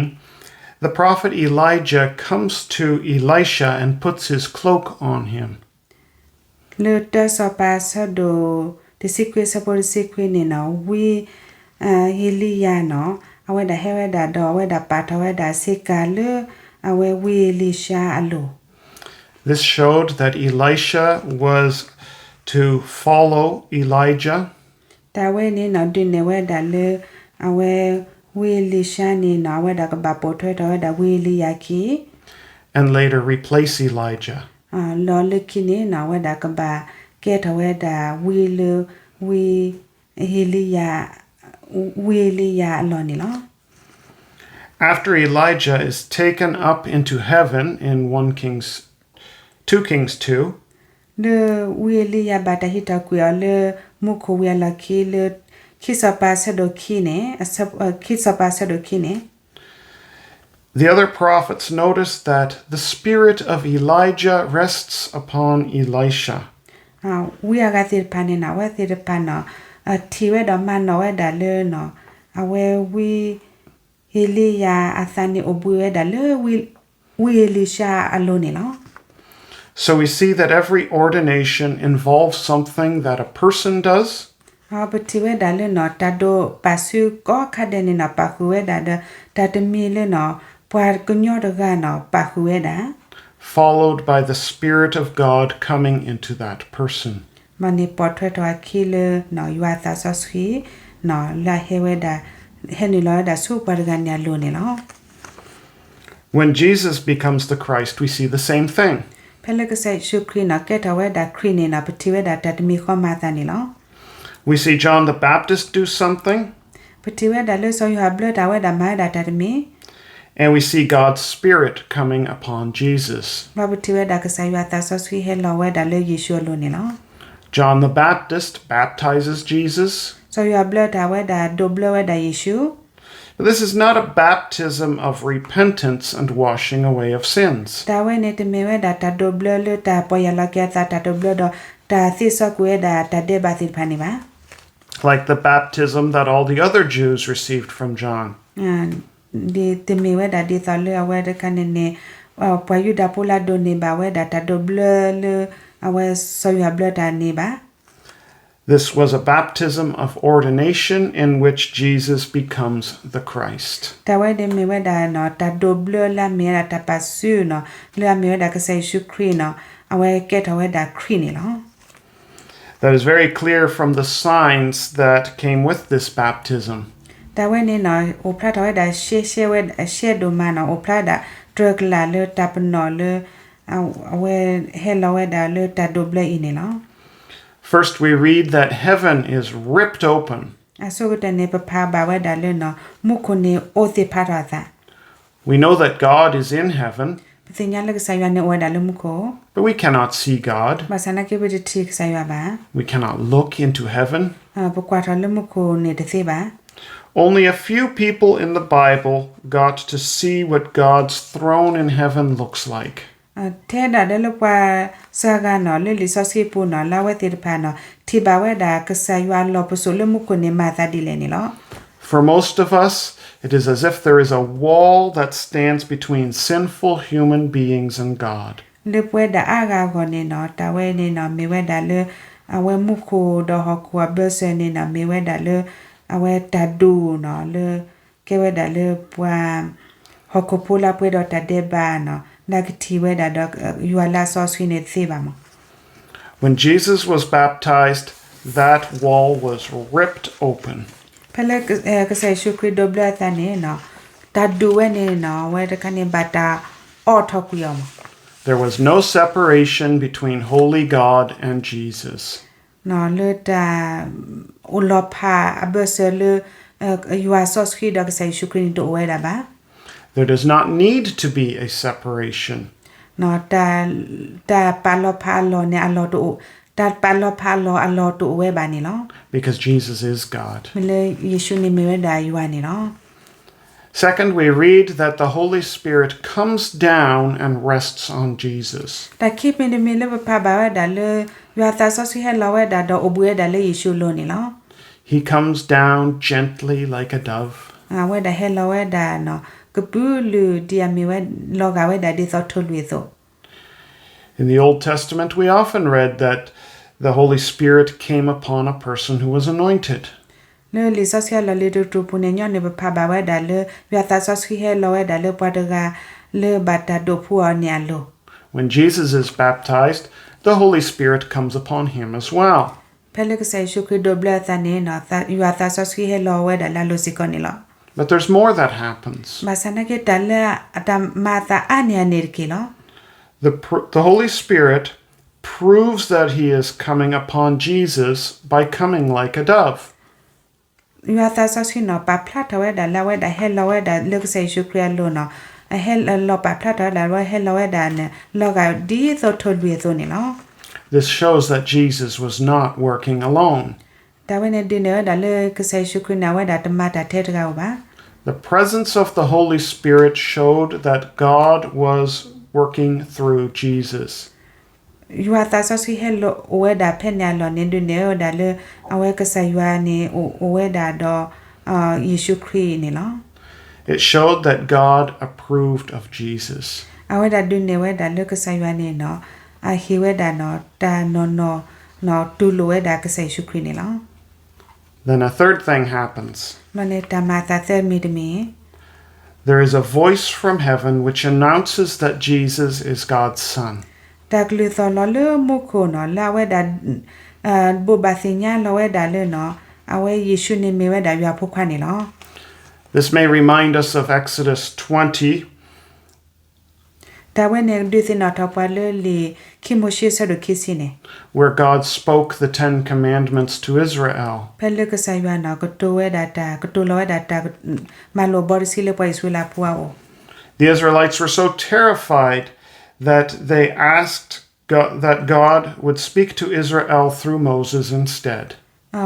the prophet Elijah comes to Elisha and puts his cloak on him. လၢတၢစီၤပၤဆၢဒိၣ်တဆံခွံ ဆၢဖိတဆံခွံန့ၣ်နီၤ ဝံအ့လံယၤနီၤ အဝဲဒၣ်ဟဲဝဲဒၣ်ဒီးအဝဲဒၣ်ပာ်ထီၣ်ဝဲဒၣ်ဆ့ကၤလၢအဝဲဝံအ့လံၡါအလိၤ This showed that Elisha was to follow Elijah. တၢ်ဝဲန့ၣ်နီၤ ဒုးနဲၣ်ဝဲဒၣ်လၢ အဝဲဝံအ့လံၡါန့ၣ်နီၤ အဝဲဒၣ်ကဘၣ်ပိာ်ထွဲထီၣ်ဝဲဒၣ်ဝံအ့လံယၤခံ And later replace Elijah. လီၤလၢခံန့ၣ်နီၤ အဝဲဒၣ်ကဘၣ်ကဲထီၣ်ဝဲဒၣ်ဝံလၢ ဝံအ့လံယၤ ဝံအ့လံယၤအလီၢ်န့ၣ်လီၤ. After Elijah is taken up into heaven in one Kings, two Kings two, လၢဝံအ့လံယၤဘၣ်တၢ်ဟံးထီၣ်ကွံာ်အီၤလၢ မူခိၣ်ဝံၤအလီၢ်ခံလၢ ခံစီၤပၤဆၢဒိၣ်ခံန့ၣ်, အဆၢ, ခံစီၤပၤဆၢဒိၣ်ခံန့ၣ် The other prophets noticed that the spirit of Elijah rests upon Elisha. ဝံအဂၤသ့ၣ်တဖၣ်န့ၣ်နီၤ အဝဲသ့ၣ်တဖၣ်နီၤ ထံၣ်ဝဲဒီးမၤနီၣ်ဝဲဒၣ်လၢနီၤ အဝဲဝံ အ့လံယၤအသးန့ၣ်အိၣ်ဘှံးဝဲဒၣ်လၢ ဝံအ့လံၡါအလိၤန့ၣ်လီၤ. So we see that every ordination involves something that a person does. ပထံၣ်ဝဲဒၣ်လၢနီၤ တၢ်ဒိးပာ်စုကိးခါဒဲးန့ၣ်နီၤ ပာ်ဃုာ်ဝဲဒၣ်ဒီး တၢ်တမံၤလၢနီၤ ပှၤကညီတဂၤနီၤ ပာ်ဃုာ်ဝဲဒၣ် followed by the Spirit of God coming into that person. မ့ၢ်န့ၣ်ပိာ်ထွဲထီၣ်အခံလၢ ယွၤသးစီဆှံ လၢအဟဲဝဲဒၣ် ဟဲနုာ်လီၤဝဲဒၣ်ဆူပှၤတဂၤန့ၣ်အလိၤန့ၣ်လီၤ. When Jesus becomes the Christ, we see the same thing. ဖဲလၢကစၢ်ယ့ၣ်ၡူးခရံာ်နီၤ ကဲထီၣ်ဝဲဒၣ်ခရံာ်န့ၣ်နီၤ ပထံၣ်ဝဲဒၣ်တၢ်တမံၤဃီမၤအသးန့ၣ်လီၤ. We see John the Baptist do something. ပထံၣ်ဝဲဒၣ်လၢစီၤယိၤဟၣ်ဘျၢတၢ်ဝဲဒၣ်မၤဝဲဒၣ်တၢ်တမံၤ And we see God's Spirit coming upon Jesus. ဒီးပထံၣ်ဝဲဒၣ်ကစၢ်ယွၤသးစီဆှံဟဲလီၤဝဲဒၣ်လၢယ့ၣ်ၡူးအလိၤန့ၣ်လီၤ. John the Baptist baptizes Jesus. စီၤယိၤဟၣ်ဘျၢတၢ်ဝဲဒၣ်ဒိးဘျၢဝဲဒၣ်ယ့ၣ်ၡူး But this is not a baptism of repentance and washing away of sins. တၢ်ဝဲန့ၣ်တမ့ၢ်ဝဲဒၣ်တၢ်ဒိးဘျၢလၢတၢ်ပီၢ်ယၢ်လီၤက့ၤအသးတၢ်ဒိးဘျၢဒီး တၢ်သ့စီကွံာ်ဝဲဒၣ်တၢ်ဒဲးဘးသ့ၣ်တဖၣ်န့ၣ်ဘၣ် Like the baptism that all the other Jews received from John. ဒ်တမ့ၢ်ဝဲဒၣ်ဒ်သိးလၢအဝဲတခါန့ၣ်န့ၣ် ပှၤယူဒၤဖိလၢအဒိးန့ၢ်ဘၣ်ဝဲဒၣ်တၢ်ဒိးဘျၢလၢ အဝဲစီၤယိၤဟၣ်ဘျၢတၢ်န့ၣ်ဘၣ် This was a baptism of ordination in which Jesus becomes the Christ. တၢ်ဝဲန့ၣ်မ့ၢ်ဝဲဒၣ်နီၤ တၢ်ဒိးဘျၢလၢအမ့ၢ်ဝဲဒၣ်တၢ်ပာ်စုနီၤ လၢအမ့ၢ်ဝဲဒၣ်ကစၢ်ယ့ၣ်ၡူးခရံာ်နီၤ အဝဲကဲထီၣ်ဝဲဒၣ်ခရံာ်န့ၣ်လီၤ. That is very clear from the signs that came with this baptism. တၢ်ဝဲန့ၣ်နီၤ အိၣ်ဖျါထီၣ်ဝဲဒၣ်ရှဲရှဲဝဲ ရှဲဒိၣ်မးနီၤ အိၣ်ဖျါဒၣ်တြၢၤကလာ်လၢတၢ်ပနီၣ်လၢ အဝဲဟဲလီၤဝဲဒၣ်လၢတၢ်ဒိးဘျၢအံၤန့ၣ်လီၤ. First, we read that heaven is ripped open. အဆိကတၢၢ်န့ၣ် ပဖးဘၣ်ဝဲဒၣ်လၢနီၤ မူခိၣ်န့ၣ်အိၣ်သ့ၣ်ဖးထီၣ်အသး We know that God is in heaven, ပသ့ၣ်ညါလၢကစၢ်ယွၤန့ၣ်အိၣ်ဝဲဒၣ်လၢမူခိၣ်, but we cannot see God. ဘၣ်ဆၣ်နာ်က့ပတထံၣ်ကစၢ်ယွၤဘၣ်. We cannot look into heaven. ပကွၢ်ထီၣ်လၢမူခိၣ်န့ၣ်တသ့ဘၣ်. Only a few people in the Bible got to see what God's throne in heaven looks like. ထဲဒၣ်ဒီးလၢပှၤစှၤဂၤနီၤ လၢလံာ်စီဆှံပူၤနီၤ လၢအဝဲသ့ၣ်တဖၣ်နီၤ ထံၣ်ဘၣ်ဝဲဒၣ်ကစၢ်ယွၤအလီၢ်ပစိာ်လၢမူခိၣ်န့ၣ်မၤအသးဒ်လဲၣ်န့ၣ်လီၤ. For most of us, it is as if there is a wall that stands between sinful human beings and God. လၢပဝဲဒၣ်အါဂၤအဂီၢ်န့ၣ်နီၤ တၢ်ဝဲန့ၣ်နီၤ မ့ၢ်ဝဲဒၣ်လၢ အဝဲမူခိၣ်ဒီးဟီၣ်ခိၣ်အဘၢၣ်စၢၤန့ၣ်နီၤ မ့ၢ်ဝဲဒၣ်လၢ အဝဲတၢ်ဒူၣ်နီၤ လၢ ကဲဝဲဒၣ်လၢပှၤ ဟီၣ်ခိၣ်ဖိလၢအပှဲၤဒီးတၢ်ဒဲးဘးနီၤ လၢအကထံၣ်ဝဲဒၣ်ဒီး ယွၤလၢအစီဆှံန့ၣ်တသ့ဘၣ်မး. When Jesus was baptized, that wall was ripped open. ဖဲလၢ ကစၢ်ယ့ၣ်ၡူးခရံာ်ဒိးဘျၢအသးန့ၣ်နီၤ တၢ်ဒူၣ်ဝဲန့ၣ်နီၤ အဝဲတခါန့ၣ်ဘၣ်တၢ်အိးထီၣ်ကွံာ်အီၤမး. There was no separation between holy God and Jesus. လၢတၢ် အိၣ်လီၤဖးအဘၢၣ်စၢၤလၢ ယွၤစီဆှံဒီးကစၢ်ယ့ၣ်ၡူးခရံာ်န့ၣ်တအိၣ်ဝဲဒၣ်ဘၣ်. There does not need to be a separation. တၢ်ပာ်လီၤဖးအလီၢ်န့ၣ် အလီၢ်တအိၣ်, တၢ်ပာ်လီၤဖးအလီၢ် အလီၢ်တအိၣ်ဝဲဘၣ်န့ၣ်လီၤ. Because Jesus is God. မ့ၢ်လၢယ့ၣ်ၡူးန့ၣ်မ့ၢ်ဝဲဒၣ်ယွၤန့ၣ်လီၤ. Second, we read that the Holy Spirit comes down and rests on Jesus. တၢ်ခံမံၤတမံၤလၢပဖးဘၣ်ဝဲဒၣ်လၢ ယွၤသးစီဆှံဟဲလီၤဝဲဒၣ်ဒီး အိၣ်ဘှံးဝဲဒၣ်လၢယ့ၣ်ၡူးအလိၤန့ၣ်လီၤ. He comes down gently like a dove. အဝဲဒၣ်ဟဲလီၤဝဲဒၣ်နီၤ ကပုာ်လုာ်ဒ်အမ့ၢ်ဝဲ လီၤဂာ်ဝဲဒၣ်ဒ်သိးထိၣ်လွံၢ်အသိး. In the Old Testament, we often read that the Holy Spirit came upon a person who was anointed. လၢလံာ်စီဆှံအလီၢ်လံၤတကတြူၢ်ပူၤန့ၣ် ညီနုၢ်ပဖးဘၣ်ဝဲဒၣ်လၢ ယွၤသးစီဆှံဟဲလီၤဝဲဒၣ်လၢပှၤတဂၤလၢဘၣ်တၢ်ဒိးဖှူအီၤန့ၣ်အလိၤ. When Jesus is baptized, the Holy Spirit comes upon him as well. ဖဲလၢကစၢ်ယ့ၣ်ၡူးခရံာ်ဒိးဘျၢအသးန့ၣ် ယွၤသးစီဆှံဟဲလီၤဝဲဒၣ်လၢအလိၤစ့ၢ်ကီးန့ၣ်လီၤ. But there's more that happens. ဘၣ်ဆၣ်နာ်က့တၢ်လၢအတၢ်မၤအသးအါန့ၢ်အန့ၣ်တက့ၢ်လီၤ. The pr-, the Holy Spirit proves that he is coming upon Jesus by coming like a dove. ယွၤသးစီဆှံန့ၣ် ပာ်ဖျါထီၣ်ဝဲဒၣ်လၢအဝဲဒၣ်ဟဲလီၤဝဲဒၣ်လၢကစၢ်ယ့ၣ်ၡူးခရံာ်အလိၤန့ၣ်, အဟဲလီၤပာ်ဖျါထီၣ်ဝဲဒၣ်လၢအဝဲဟဲလီၤဝဲဒၣ်န့ၣ် လီၤဂာ်ဒ်သိးထိၣ်လွံၢ်အသိးန့ၣ်လီၤ. This shows that Jesus was not working alone. တၢ်ဝဲန့ၣ်ဒုးနဲၣ်ဝဲဒၣ်လၢကစၢ်ယ့ၣ်ၡူးခရံာ်န့ၣ် အဝဲဒၣ်တမၤတၢ်ထဲတဂၤဧိၤဘၣ်. The presence of the Holy Spirit showed that God was working through Jesus. ယွၤသးစီဆှံဟဲလီၤအိၣ်ဝဲဒၣ်ဖဲန့ၣ်အလီၢ်န့ၣ် ဒုးနဲၣ်ဝဲဒၣ်လၢ အဝဲကစၢ်ယွၤန့ၣ် အိၣ်ဝဲဒၣ်ဒီး ယ့ၣ်ၡူးခရံာ်န့ၣ်လီၤ. It showed that God approved of Jesus. အဝဲဒၣ်ဒုးနဲၣ်ဝဲဒၣ်လၢကစၢ်ယွၤန့ၣ်နီၤ အဟ့ၣ်ဝဲဒၣ်နီၤ တၢ်နီၢ်နီၢ်နီၤ တူၢ်လိာ်ဝဲဒၣ်ကစၢ်ယ့ၣ်ၡူးခရံာ်န့ၣ်လီၤ. Then a third thing happens. ဘျီန့ၣ်တၢ်မၤအသးသၢမံၤတမံၤ There is a voice from heaven which announces that Jesus is God's son. တၢ်ကလုၢ်သီၣ်လီၤလၢမူခိၣ်နီၤ လၢအဝဲဒၣ် ဘိးဘၣ်သ့ၣ်ညါလီၤဝဲဒၣ်လၢနီၤ အဝဲယ့ၣ်ၡူးန့ၣ်မ့ၢ်ဝဲဒၣ်ယွၤဖိခွါန့ၣ်လီၤ. This may remind us of Exodus twenty, တၢ်ဝဲန့ၣ်ဒုးသ့ၣ်နီၣ်ထီၣ်ပှၤလၢလံာ်ခံမိၤၡ့ ဆၢဒိၣ်ခံဆံန့ၣ် where God spoke the Ten Commandments to Israel. ဖဲလၢကစၢ်ယွၤနီၤ ကတိၤဝဲဒၣ်တၢ် ကတိၤလီၤဝဲဒၣ်တၢ် မၤလိာ်ဘီတဆံလၢပှၤအံၣ်စရ့လးဖိအအိၣ် The Israelites were so terrified that they asked God, that God would speak to Israel through Moses instead.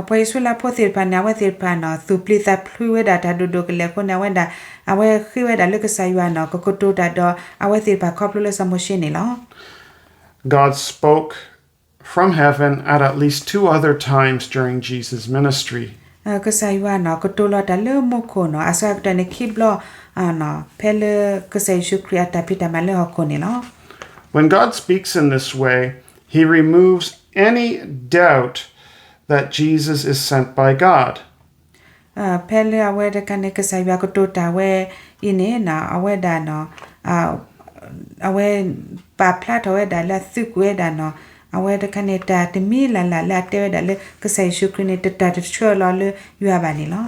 ပှၤအံၣ်စရ့လးဖိသ့ၣ်တဖၣ်န့ၣ် အဝဲသ့ၣ်တဖၣ်နီၤ သူၣ်ပျံၤသးဖုးဝဲဒၣ်တၢ်ဒိၣ်ဒိၣ်ကလဲာ်အဃိန့ၣ် အဝဲဒၣ် အဝဲဃ့ဝဲဒၣ်လၢကစၢ်ယွၤနီၤ ကကတိၤတၢ်ဒီး အဝဲသ့ၣ်တဖၣ်ခီဖျိလၢစီၤမိၤၡ့န့ၣ်လီၤ. God spoke from heaven at at least two other times during Jesus' ministry. ကစၢ်ယွၤနီၤ ကတိၤလီၤတၢ်လၢမူခိၣ်နီၤ အစှၤကတၢၢ်န့ၣ်ခံဘျီ ဖဲလၢကစၢ်ယ့ၣ်ၡူးခရံာ်အတၢ်ဖံးတၢ်မၤလၢဟီၣ်ခိၣ်န့ၣ်လီၤ. When God speaks in this way, he removes any doubt that Jesus is sent by God. ဖဲလၢအဝဲတခါန့ၣ် ကစၢ်ယွၤကတိၤတၢ်ဝဲအံၤန့ၣ်နီၤ အဝဲဒၣ်နီၤ အဝဲပာ်ဖျါထီၣ်ဝဲဒၣ်လၢအသုးကွံာ်ဝဲဒၣ်နီၤ အဝဲတခါန့ၣ် တၢ်တမံၤလၢ်လၢ်လၢအတဲဝဲဒၣ်လၢကစၢ်ယ့ၣ်ၡူးခရံာ်န့ၣ် တတၢ်တဆှၢလီၤလၢယွၤဘၣ်န့ၣ်လီၤ.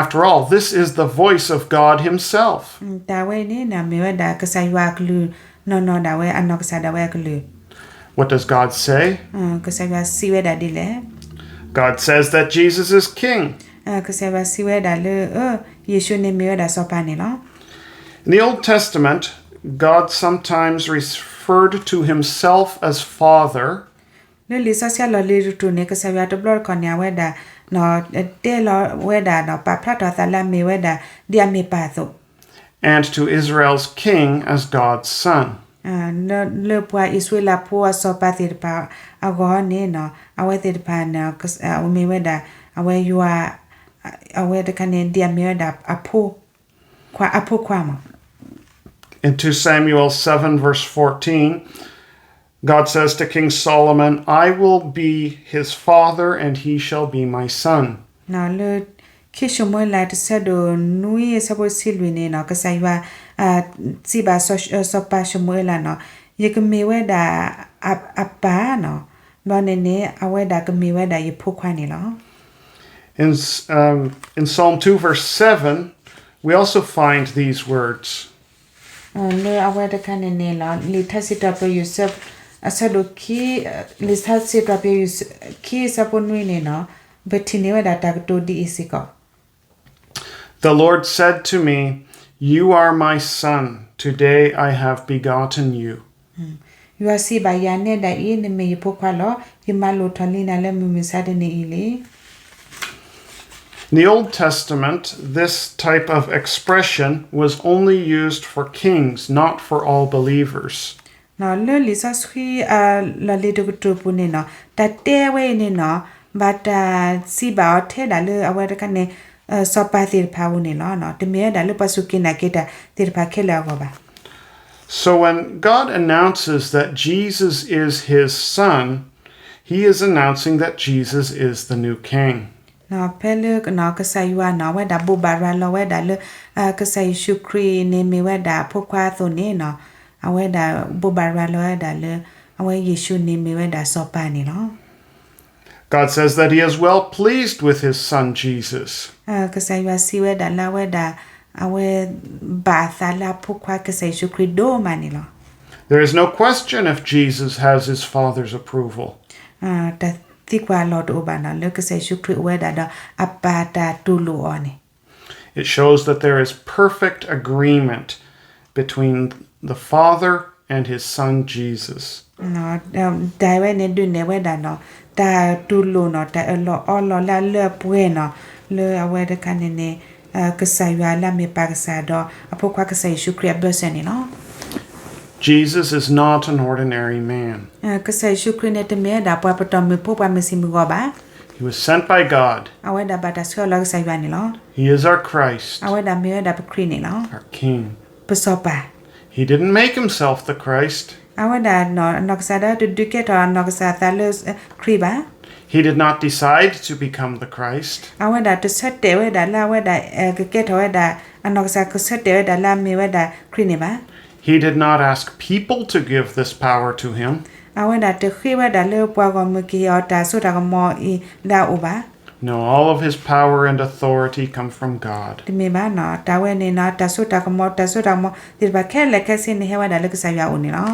After all, this is the voice of God himself. တၢ်ဝဲအံၤန့ၣ်နီၤ မ့ၢ်ဝဲဒၣ်ကစၢ်ယွၤအကလုၢ် နီၢ်နီၢ်ဒၣ်ဝဲ အနီၢ်ကစၢ်ဒၣ်ဝဲအကလုၢ် What does God say? ကစၢ်ယွၤစံးဝဲဒၣ်ဒ်လဲၣ်. God says that Jesus is king. ကစၢ်ယွၤစံးဝဲဒၣ်လၢ ယ့ၣ်ၡူးန့ၣ်မ့ၢ်ဝဲဒၣ်စီၤပၤန့ၣ်လီၤ. In the Old Testament, God sometimes referred to himself as Father. လၢလံာ်စီဆှံအလီၢ်လံၤတကတြူၢ်န့ၣ် ကစၢ်ယွၤတဘျီတခီၣ်န့ၣ် အဝဲဒၣ် တဲလီၤဝဲဒၣ်ဒီးပာ်ဖျါထီၣ်အသးလၢအမ့ၢ်ဝဲဒၣ် ဒ်အမ့ၢ်ပၢ်အသိး And to Israel's king as God's son. လၢပှၤအံၣ်စရ့လးဖိအစီၤပၤသ့ၣ်တဖၣ်အဂီၢ်န့ၣ် အဝဲသ့ၣ်တဖၣ်န့ၣ် မ့ၢ်ဝဲဒၣ် အဝဲယွၤ အဝဲတခါန့ၣ် ဒ်အမ့ၢ်ဝဲဒၣ် အဖိခွါ အဖိခွါမး In two Samuel seven, verse fourteen, God says to King Solomon, I will be his father and he shall be my son. လၢ ခံၡမူၤအ့လး တဆၢဒိၣ်နွံ အဆၢဖိတဆံလွံၢ်န့ၣ်နီၤ ကစၢ်ယွၤ စံးဘၣ်စီၤပၤၡမူၤအ့လးနီၤ ယကမ့ၢ်ဝဲဒၣ် အပၢ်နီၤ ဘျီန့ၣ်န့ၣ် အဝဲဒၣ်ကမ့ၢ်ဝဲဒၣ်ယဖိခွါန့ၣ်လီၤ. In, um, in Psalm two, verse seven, we also find these words. လၢအဝဲတခါန့ၣ်န့ၣ်လီၤ လံာ်ထါစံးထီၣ်ပတြၢၤ အဆၢဒိၣ်ခံ လံာ်ထါစံးထီၣ်ပတြၢၤ ခံ အဆၢဖိနွံန့ၣ်နီၤ ပထံၣ်န့ၢ်ဝဲဒၣ်တၢ်ကတိၤဒ်အံၤစ့ၢ်ကီး The Lord said to me, You are my son, today I have begotten you. ယွၤစံးဘၣ်ယၤ နဲဒၣ်အံၤ နမ့ၢ်ယဖိခွါလီၤ. ယမၤလိာ်ထီၣ်လံနၤလၢမုၢ်မဆါတနံၤအံၤလံ. In the Old Testament, this type of expression was only used for kings, not for all believers. လၢလံာ်စီဆှံ လီၢ်လံၤတကတြူၢ်ပူၤန့ၣ်နီၤ တၢ်တဲဝဲအံၤန့ၣ်နီၤ ဘၣ်တၢ်စံးဘၣ်အီၤထဲဒၣ်လၢအဝဲတခါန့ၣ် စီၤပၤသ့ၣ်တဖၣ်အအိၣ်န့ၣ်လီၤ. တမ့ၢ်ဝဲဒၣ်လၢပှၤစူၢ်က့ၤနာ်က့ၤတၢ်သ့ၣ်တဖၣ်ခဲလၢာ်အဂီၢ်ဘၣ်. So when God announces that Jesus is his son, he is announcing that Jesus is the new king. ဖဲလၢကစၢ်ယွၤနီၤ အဝဲဒၣ်ဘိးဘၣ်ရၤလီၤဝဲဒၣ်လၢ ကစၢ်ယ့ၣ်ၡူးခရံာ်န့ၣ်မ့ၢ်ဝဲဒၣ်အဖိခွါအသိးန့ၣ်နီၤ အဝဲဒၣ်ဘိးဘၣ်ရၤလီၤဝဲဒၣ်လၢ အဝဲယ့ၣ်ၡူးန့ၣ်မ့ၢ်ဝဲဒၣ်စီၤပၤန့ၣ်လီၤ. God says that he is well pleased with his son Jesus. ကစၢ်ယွၤစံးဝဲဒၣ်လၢအဝဲဒၣ် အဝဲဘၣ်အသးလၢအဖိခွါကစၢ်ယ့ၣ်ၡူးခရံာ်ဒိၣ်မးန့ၣ်လီၤ. There is no question if Jesus has his father's approval. တၢ် သံကွၢ်လီၤတအိၣ်ဘၣ်နီၤ လၢကစၢ်ယ့ၣ်ၡူးခရံာ်အိၣ်ဝဲဒၣ်ဒီး အပၢ်တၢ်တူၢ်လိာ်အီၤန့ၣ် It shows that there is perfect agreement between the Father and his Son Jesus. တၢ်ဝဲန့ၣ်ဒုးနဲၣ်ဝဲဒၣ်နီၤ တၢ်တူၢ်လိာ်နီၤ တၢ်အၢၣ်လီၤအီလီၤလၢအလၢအပှဲၤနီၤ လၢအဝဲတခါန့ၣ်န့ၣ် ကစၢ်ယွၤလၢအမ့ၢ်ပၢ်ကစၢ်ဒီး အဖိခွါကစၢ်ယ့ၣ်ၡူးခရံာ်အဘၢၣ်စၢၤန့ၣ်လီၤ. Jesus is not an ordinary man. ကစၢ်ယ့ၣ်ၡူးခရံာ်န့ၣ် တမ့ၢ်ဝဲဒၣ်ပှၤပတီၢ်မုၢ်ဖိ ပှၤမုၢ်ဆံးမုၢ်ဂီၤဘၣ်. He was sent by God. အဝဲဒၣ်ဘၣ်တၢ်ဆှၢအီၤလၢကစၢ်ယွၤန့ၣ်လီၤ. He is our Christ, အဝဲဒၣ်မ့ၢ်ဝဲဒၣ်ပခရံာ်န့ၣ်လီၤ. Our King. ပစီၤပၤ. He didn't make himself the Christ. အဝဲဒၣ်နီၢ်ကစၢ်ဒၣ်တဒုးကဲထီၣ်နီၢ်ကစၢ်အသးလၢခရံာ်ဘၣ်. He did not decide to become the Christ. အဝဲဒၣ်တဆၢတဲာ်ဝဲဒၣ်လၢအဝဲဒၣ် ကကဲထီၣ်ဝဲဒၣ် အနီၢ်ကစၢ်ကဆၢတဲာ်ဝဲဒၣ်လၢအမ့ၢ်ဝဲဒၣ်ခရံာ်န့ၣ်ဘၣ်. He did not ask people to give this power to him. အဝဲဒၣ်တဃ့ဝဲဒၣ်လၢပှၤဂီၢ်မုၢ်ကဟ့ၣ်အီၤတၢ်စိတၢ်ကမီၤအံၤလၢအအိၣ်ဘၣ်. No, all of his power and authority come from God. တမ့ၢ်ဘၣ်နီၤ တၢ်ဝဲန့ၣ်နီၤ တၢ်စိတၢ်ကမီၤ တၢ်စိတၢ်ကမီၤသ့ၣ်တဖၣ်ခဲလၢာ်ခဲဆ့န့ၣ် ဟဲဝဲဒၣ်လၢကစၢ်ယွၤအအိၣ်န့ၣ်လီၤ.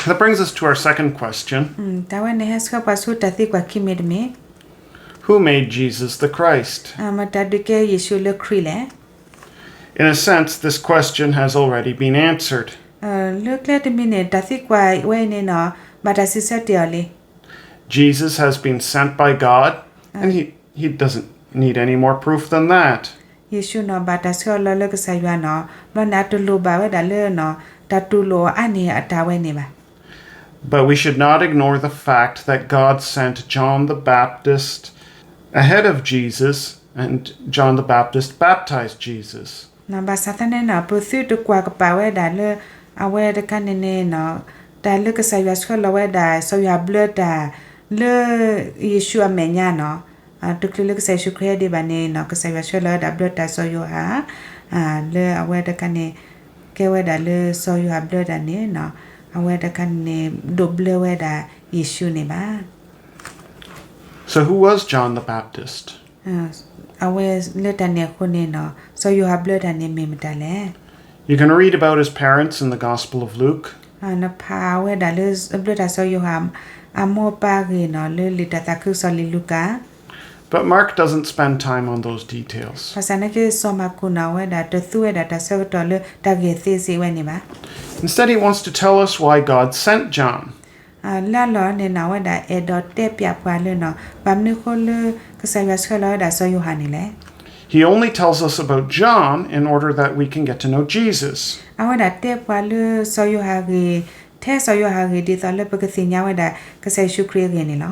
That brings us to our second question. တၢ်ဝဲန့ၣ်ဟဲဆှၢပှၤဆူတၢ်သံကွၢ်ခံမံၤတမံၤ. Who made Jesus the Christ? မတၤဒုးကဲယ့ၣ်ၡူးလၢခရံာ်လဲၣ်. In a sense, this question has already been answered. လၢကျဲတမံၤန့ၣ် တၢ်သံကွၢ်ဝဲအံၤန့ၣ်နီၤ ဘၣ်တၢ်စံးဆၢတ့ၢ်အီၤလံ. Jesus has been sent by God, and he, he doesn't need any more proof than that. ယ့ၣ်ၡူးနီၤ ဘၣ်တၢ်ဆှၢအီၤလီၤလၢကစၢ်ယွၤနီၤ ဘျီန့ၣ်အတလိၣ်ဘၣ်ဝဲဒၣ်လၢနီၤ တၢ်တူၢ်လိာ်အီၤအါန့ၢ်အတၢ်ဝဲန့ၣ်ဘၣ်. But we should not ignore the fact that God sent John the Baptist ahead of Jesus, and John the Baptist baptized Jesus. ဘၣ်ဆၣ်သနာ်က့နီၤ ပသုတကွၢ်ကပာ်ဝဲဒၣ်လၢ အဝဲတခါန့ၣ်န့ၣ်နီၤ တၢ်လၢကစၢ်ယွၤဆှၢလီၤဝဲဒၣ် စီၤယိၤဟၣ်ဘျၢတၢ် လၢယ့ၣ်ၡူးအမဲာ်ညါနီၤ တချုးလၢကစၢ်ယ့ၣ်ၡူးခရံာ်ဟဲဒံးဘၣ်န့ၣ်နီၤ ကစၢ်ယွၤဆှၢလီၤဝဲဒၣ်ဘျၢတၢ်စီၤယိၤဟၣ် လၢအဝဲတခါန့ၣ် ကဲဝဲဒၣ်လၢစီၤယိၤဟၣ်ဘျၢတၢ်န့ၣ်နီၤ အဝဲတခါန့ၣ် ဒိးဘျၢဝဲဒၣ်ယ့ၣ်ၡူးန့ၣ်ဘၣ်. So who was John the Baptist? အဝဲလၢတၢ်န့ၣ်အဃိန့ၣ်နီၤ စီၤယိၤဟၣ်ဘျၢတၢ်န့ၣ်မ့ၢ်မတၤလဲၣ်. You can read about his parents in the Gospel of Luke. နဖးဝဲဒၣ်လၢဘျၢတၢ်စီၤယိၤဟၣ် အမိၢ်အပၢ်ဂ့ၢ်နီၤ လၢလံာ်တၢ်သးခုကစီၣ်လံာ်လူၤကၣ် But Mark doesn't spend time on those details. ဘၣ်ဆၣ်သနာ်က့စီၤမၢ်ကူးနီၤ အဝဲဒၣ်တသူဝဲဒၣ်တၢ်ဆၢကတီၢ်လၢတၢ်ဂ့ၢ်သ့စ့ၢ်ဝဲန့ၣ်ဘၣ်. Instead, he wants to tell us why God sent John. လၢအလီၢ်န့ၣ်နီၤ အဝဲဒၣ်အဲၣ်ဒိးတဲပျးပှၤလၢနီၤ ဘၣ်မနုၤအဃိလၢ ကစၢ်ယွၤဆှၢလီၤဝဲဒၣ်စီၤယိၤဟၣ်န့ၣ်လဲၣ်. He only tells us about John in order that we can get to know Jesus. အဝဲဒၣ်တဲပှၤလၢစီၤယိၤဟၣ်အဂ့ၢ် ထဲစီၤယိၤဟၣ်အဂ့ၢ် ဒ်သိးလၢပကသ့ၣ်ညါဝဲဒၣ် ကစၢ်ယ့ၣ်ၡူးခရံာ်အဂ့ၢ်န့ၣ်လီၤ.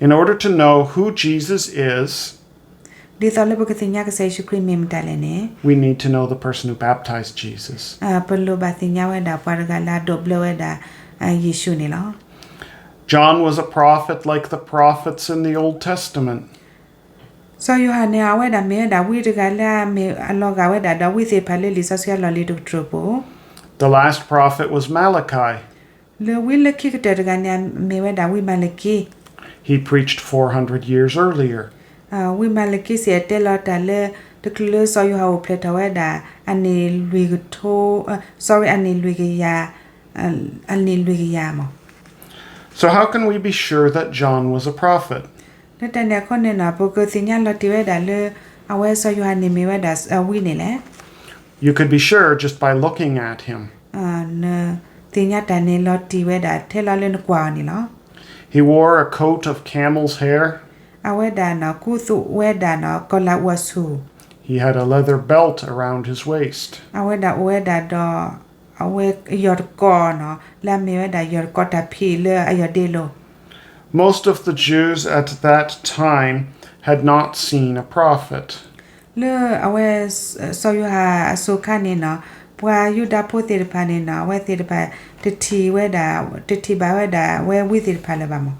In order to know who Jesus is, ဒ်သိးလၢပကသ့ၣ်ညါကစၢ်ယ့ၣ်ၡူးခရံာ်မ့ၢ်မတၤလဲၣ်န့ၣ် we need to know the person who baptized Jesus. ပလိၣ်ဘၣ်သ့ၣ်ညါဝဲဒၣ်ပှၤတဂၤလၢအဒိးဘျၢဝဲဒၣ်ယ့ၣ်ၡူးန့ၣ်လီၤ. John was a prophet like the prophets in the Old Testament. စီၤယိၤဟၣ်န့ၣ် အဝဲဒၣ်မ့ၢ်ဝဲဒၣ်ဝံတဂၤလၢအမ့ၢ်အလီၤဂာ်ဝဲဒၣ်ဒီးဝံသ့ၣ်တဖၣ်လၢလံာ်စီဆှံအလီၢ်လံၤတကတြူၢ်ပူၤ The last prophet was Malachi. လၢဝံလၢခံကတၢၢ်တဂၤန့ၣ် မ့ၢ်ဝဲဒၣ်ဝံမၤလကံ He preached four hundred years earlier. ဝံမၤလကံစ့ၢ်အတဲလီၤတၢ်လၢ တချုးလၢစီၤယိၤဟၣ်အိၣ်ဖျဲၣ်ထီၣ်ဝဲဒၣ် အနံၣ်လွံၢ်ကထိ sorry အနံၣ်လွံၢ်ကယၤ အနံၣ်လွံၢ်ကယၤမး So how can we be sure that John was a prophet? လၢတၢ်န့ၣ်အဃိန့ၣ်နီၤ ပကသ့ၣ်ညါလီၤတံၢ်ဝဲဒၣ်လၢ အဝဲစီၤယိၤဟၣ်န့ၣ်မ့ၢ်ဝဲဒၣ်ဝံန့ၣ်လဲၣ်. You could be sure just by looking at him. နသ့ၣ်ညါတၢ်န့ၣ်လီၤတံၢ်ဝဲဒၣ်ထဲလီၤလၢနကွၢ်အီၤန့ၣ်လီၤ. He wore a coat of camel's hair. အဝဲဒၣ်နီၤ ကူသိးဝဲဒၣ်နီၤ ကီၤလၤအူအဆူၣ် He had a leather belt around his waist. အဝဲဒၣ်အိၣ်ဝဲဒၣ်ဒီး အဝဲယီၢ်တကိးနီၤ လၢအမ့ၢ်ဝဲဒၣ်ယီၢ်တကိးတၢ်ဖံးလၢအယီၢ်ဒ့လိၤ Most of the Jews at that time had not seen a prophet. လၢအဝဲ စီၤယိၤဟၣ်အစိၤခါန့ၣ်နီၤ ပှၤယူဒၤဖိသ့ၣ်တဖၣ်န့ၣ်နီၤ အဝဲသ့ၣ်တဖၣ် တထံၣ်ဝဲဒၣ် တထံၣ်ဘၣ်ဝဲဒၣ်အဝဲဝံသ့ၣ်တဖၣ်လၢၤဘၣ်မး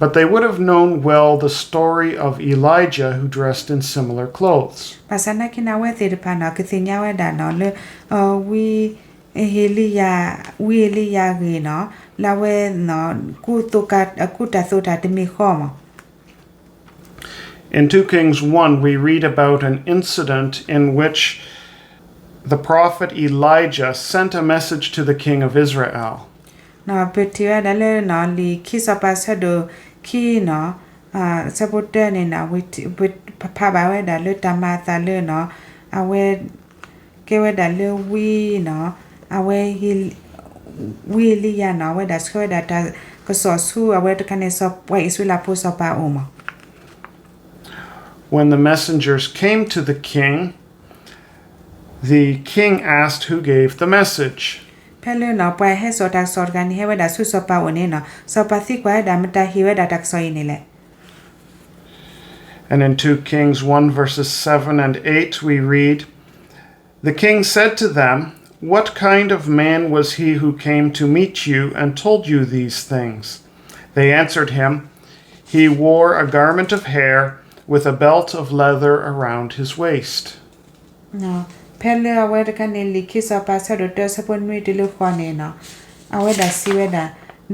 But they would have known well the story of Elijah who dressed in similar clothes. ဘၣ်ဆၣ်သနာ်က့န့ၣ် အဝဲသ့ၣ်တဖၣ်နီၤ ကသ့ၣ်ညါဝဲဒၣ်နီၤလၢ ဝံ အ့လံယၤ ဝံအ့လံယၤအဂ့ၢ်နီၤ လၢအဝဲ ကူတၢ်သိးတၢ်တမံၤဃီမး In two Kings one, we read about an incident in which the prophet Elijah sent a message to the king of Israel. ပထံၣ်ဝဲဒၣ်လၢနီၤ လံာ်ခံစီၤပၤဆၢဒိၣ် ခံနီၤ, ဆၢဖိတၢန့ၣ်နီၤ, ဖးဘၣ်ဝဲဒၣ်လၢတၢ်မၤအသးလၢနီၤ, အဝဲ ကဲဝဲဒၣ်လၢဝံနီၤ, အဝဲ ဝံအ့လံယၤနီၤ, အဝဲဒၣ်ဆှၢဝဲဒၣ်တၢ်ကစီၣ်ဆူအဝဲတခါန့ၣ် ပှၤအံၣ်စရ့လးဖိစီၤပၤအအိၣ်မး. When the messengers came to the king, the king asked who gave the message. ဖဲလၢနီၤ ပှၤဟဲစိာ်တၢ်ကစီၣ်တဂၤန့ၣ် ဟဲဝဲဒၣ်ဆူစီၤပၤအိၣ်န့ၣ်နီၤ, စီၤပၤသံကွၢ်ဝဲဒၣ်မတၤဟ့ၣ်ဝဲဒၣ်တၢ်ကစီၣ်အံၤန့ၣ်လဲၣ်. And in two Kings one verses seven and eight we read, The king said to them, What kind of man was he who came to meet you and told you these things? They answered him, He wore a garment of hair with a belt of leather around his waist. ဖဲလၢအဝဲတခါန့ၣ် လံာ်ခံစီၤပၤဆၢဒိၣ်တၢ ဆၢဖိနွံတုၤလၢဃိးန့ၣ်နီၤ, အဝဲဒၣ်စံးဝဲဒၣ်,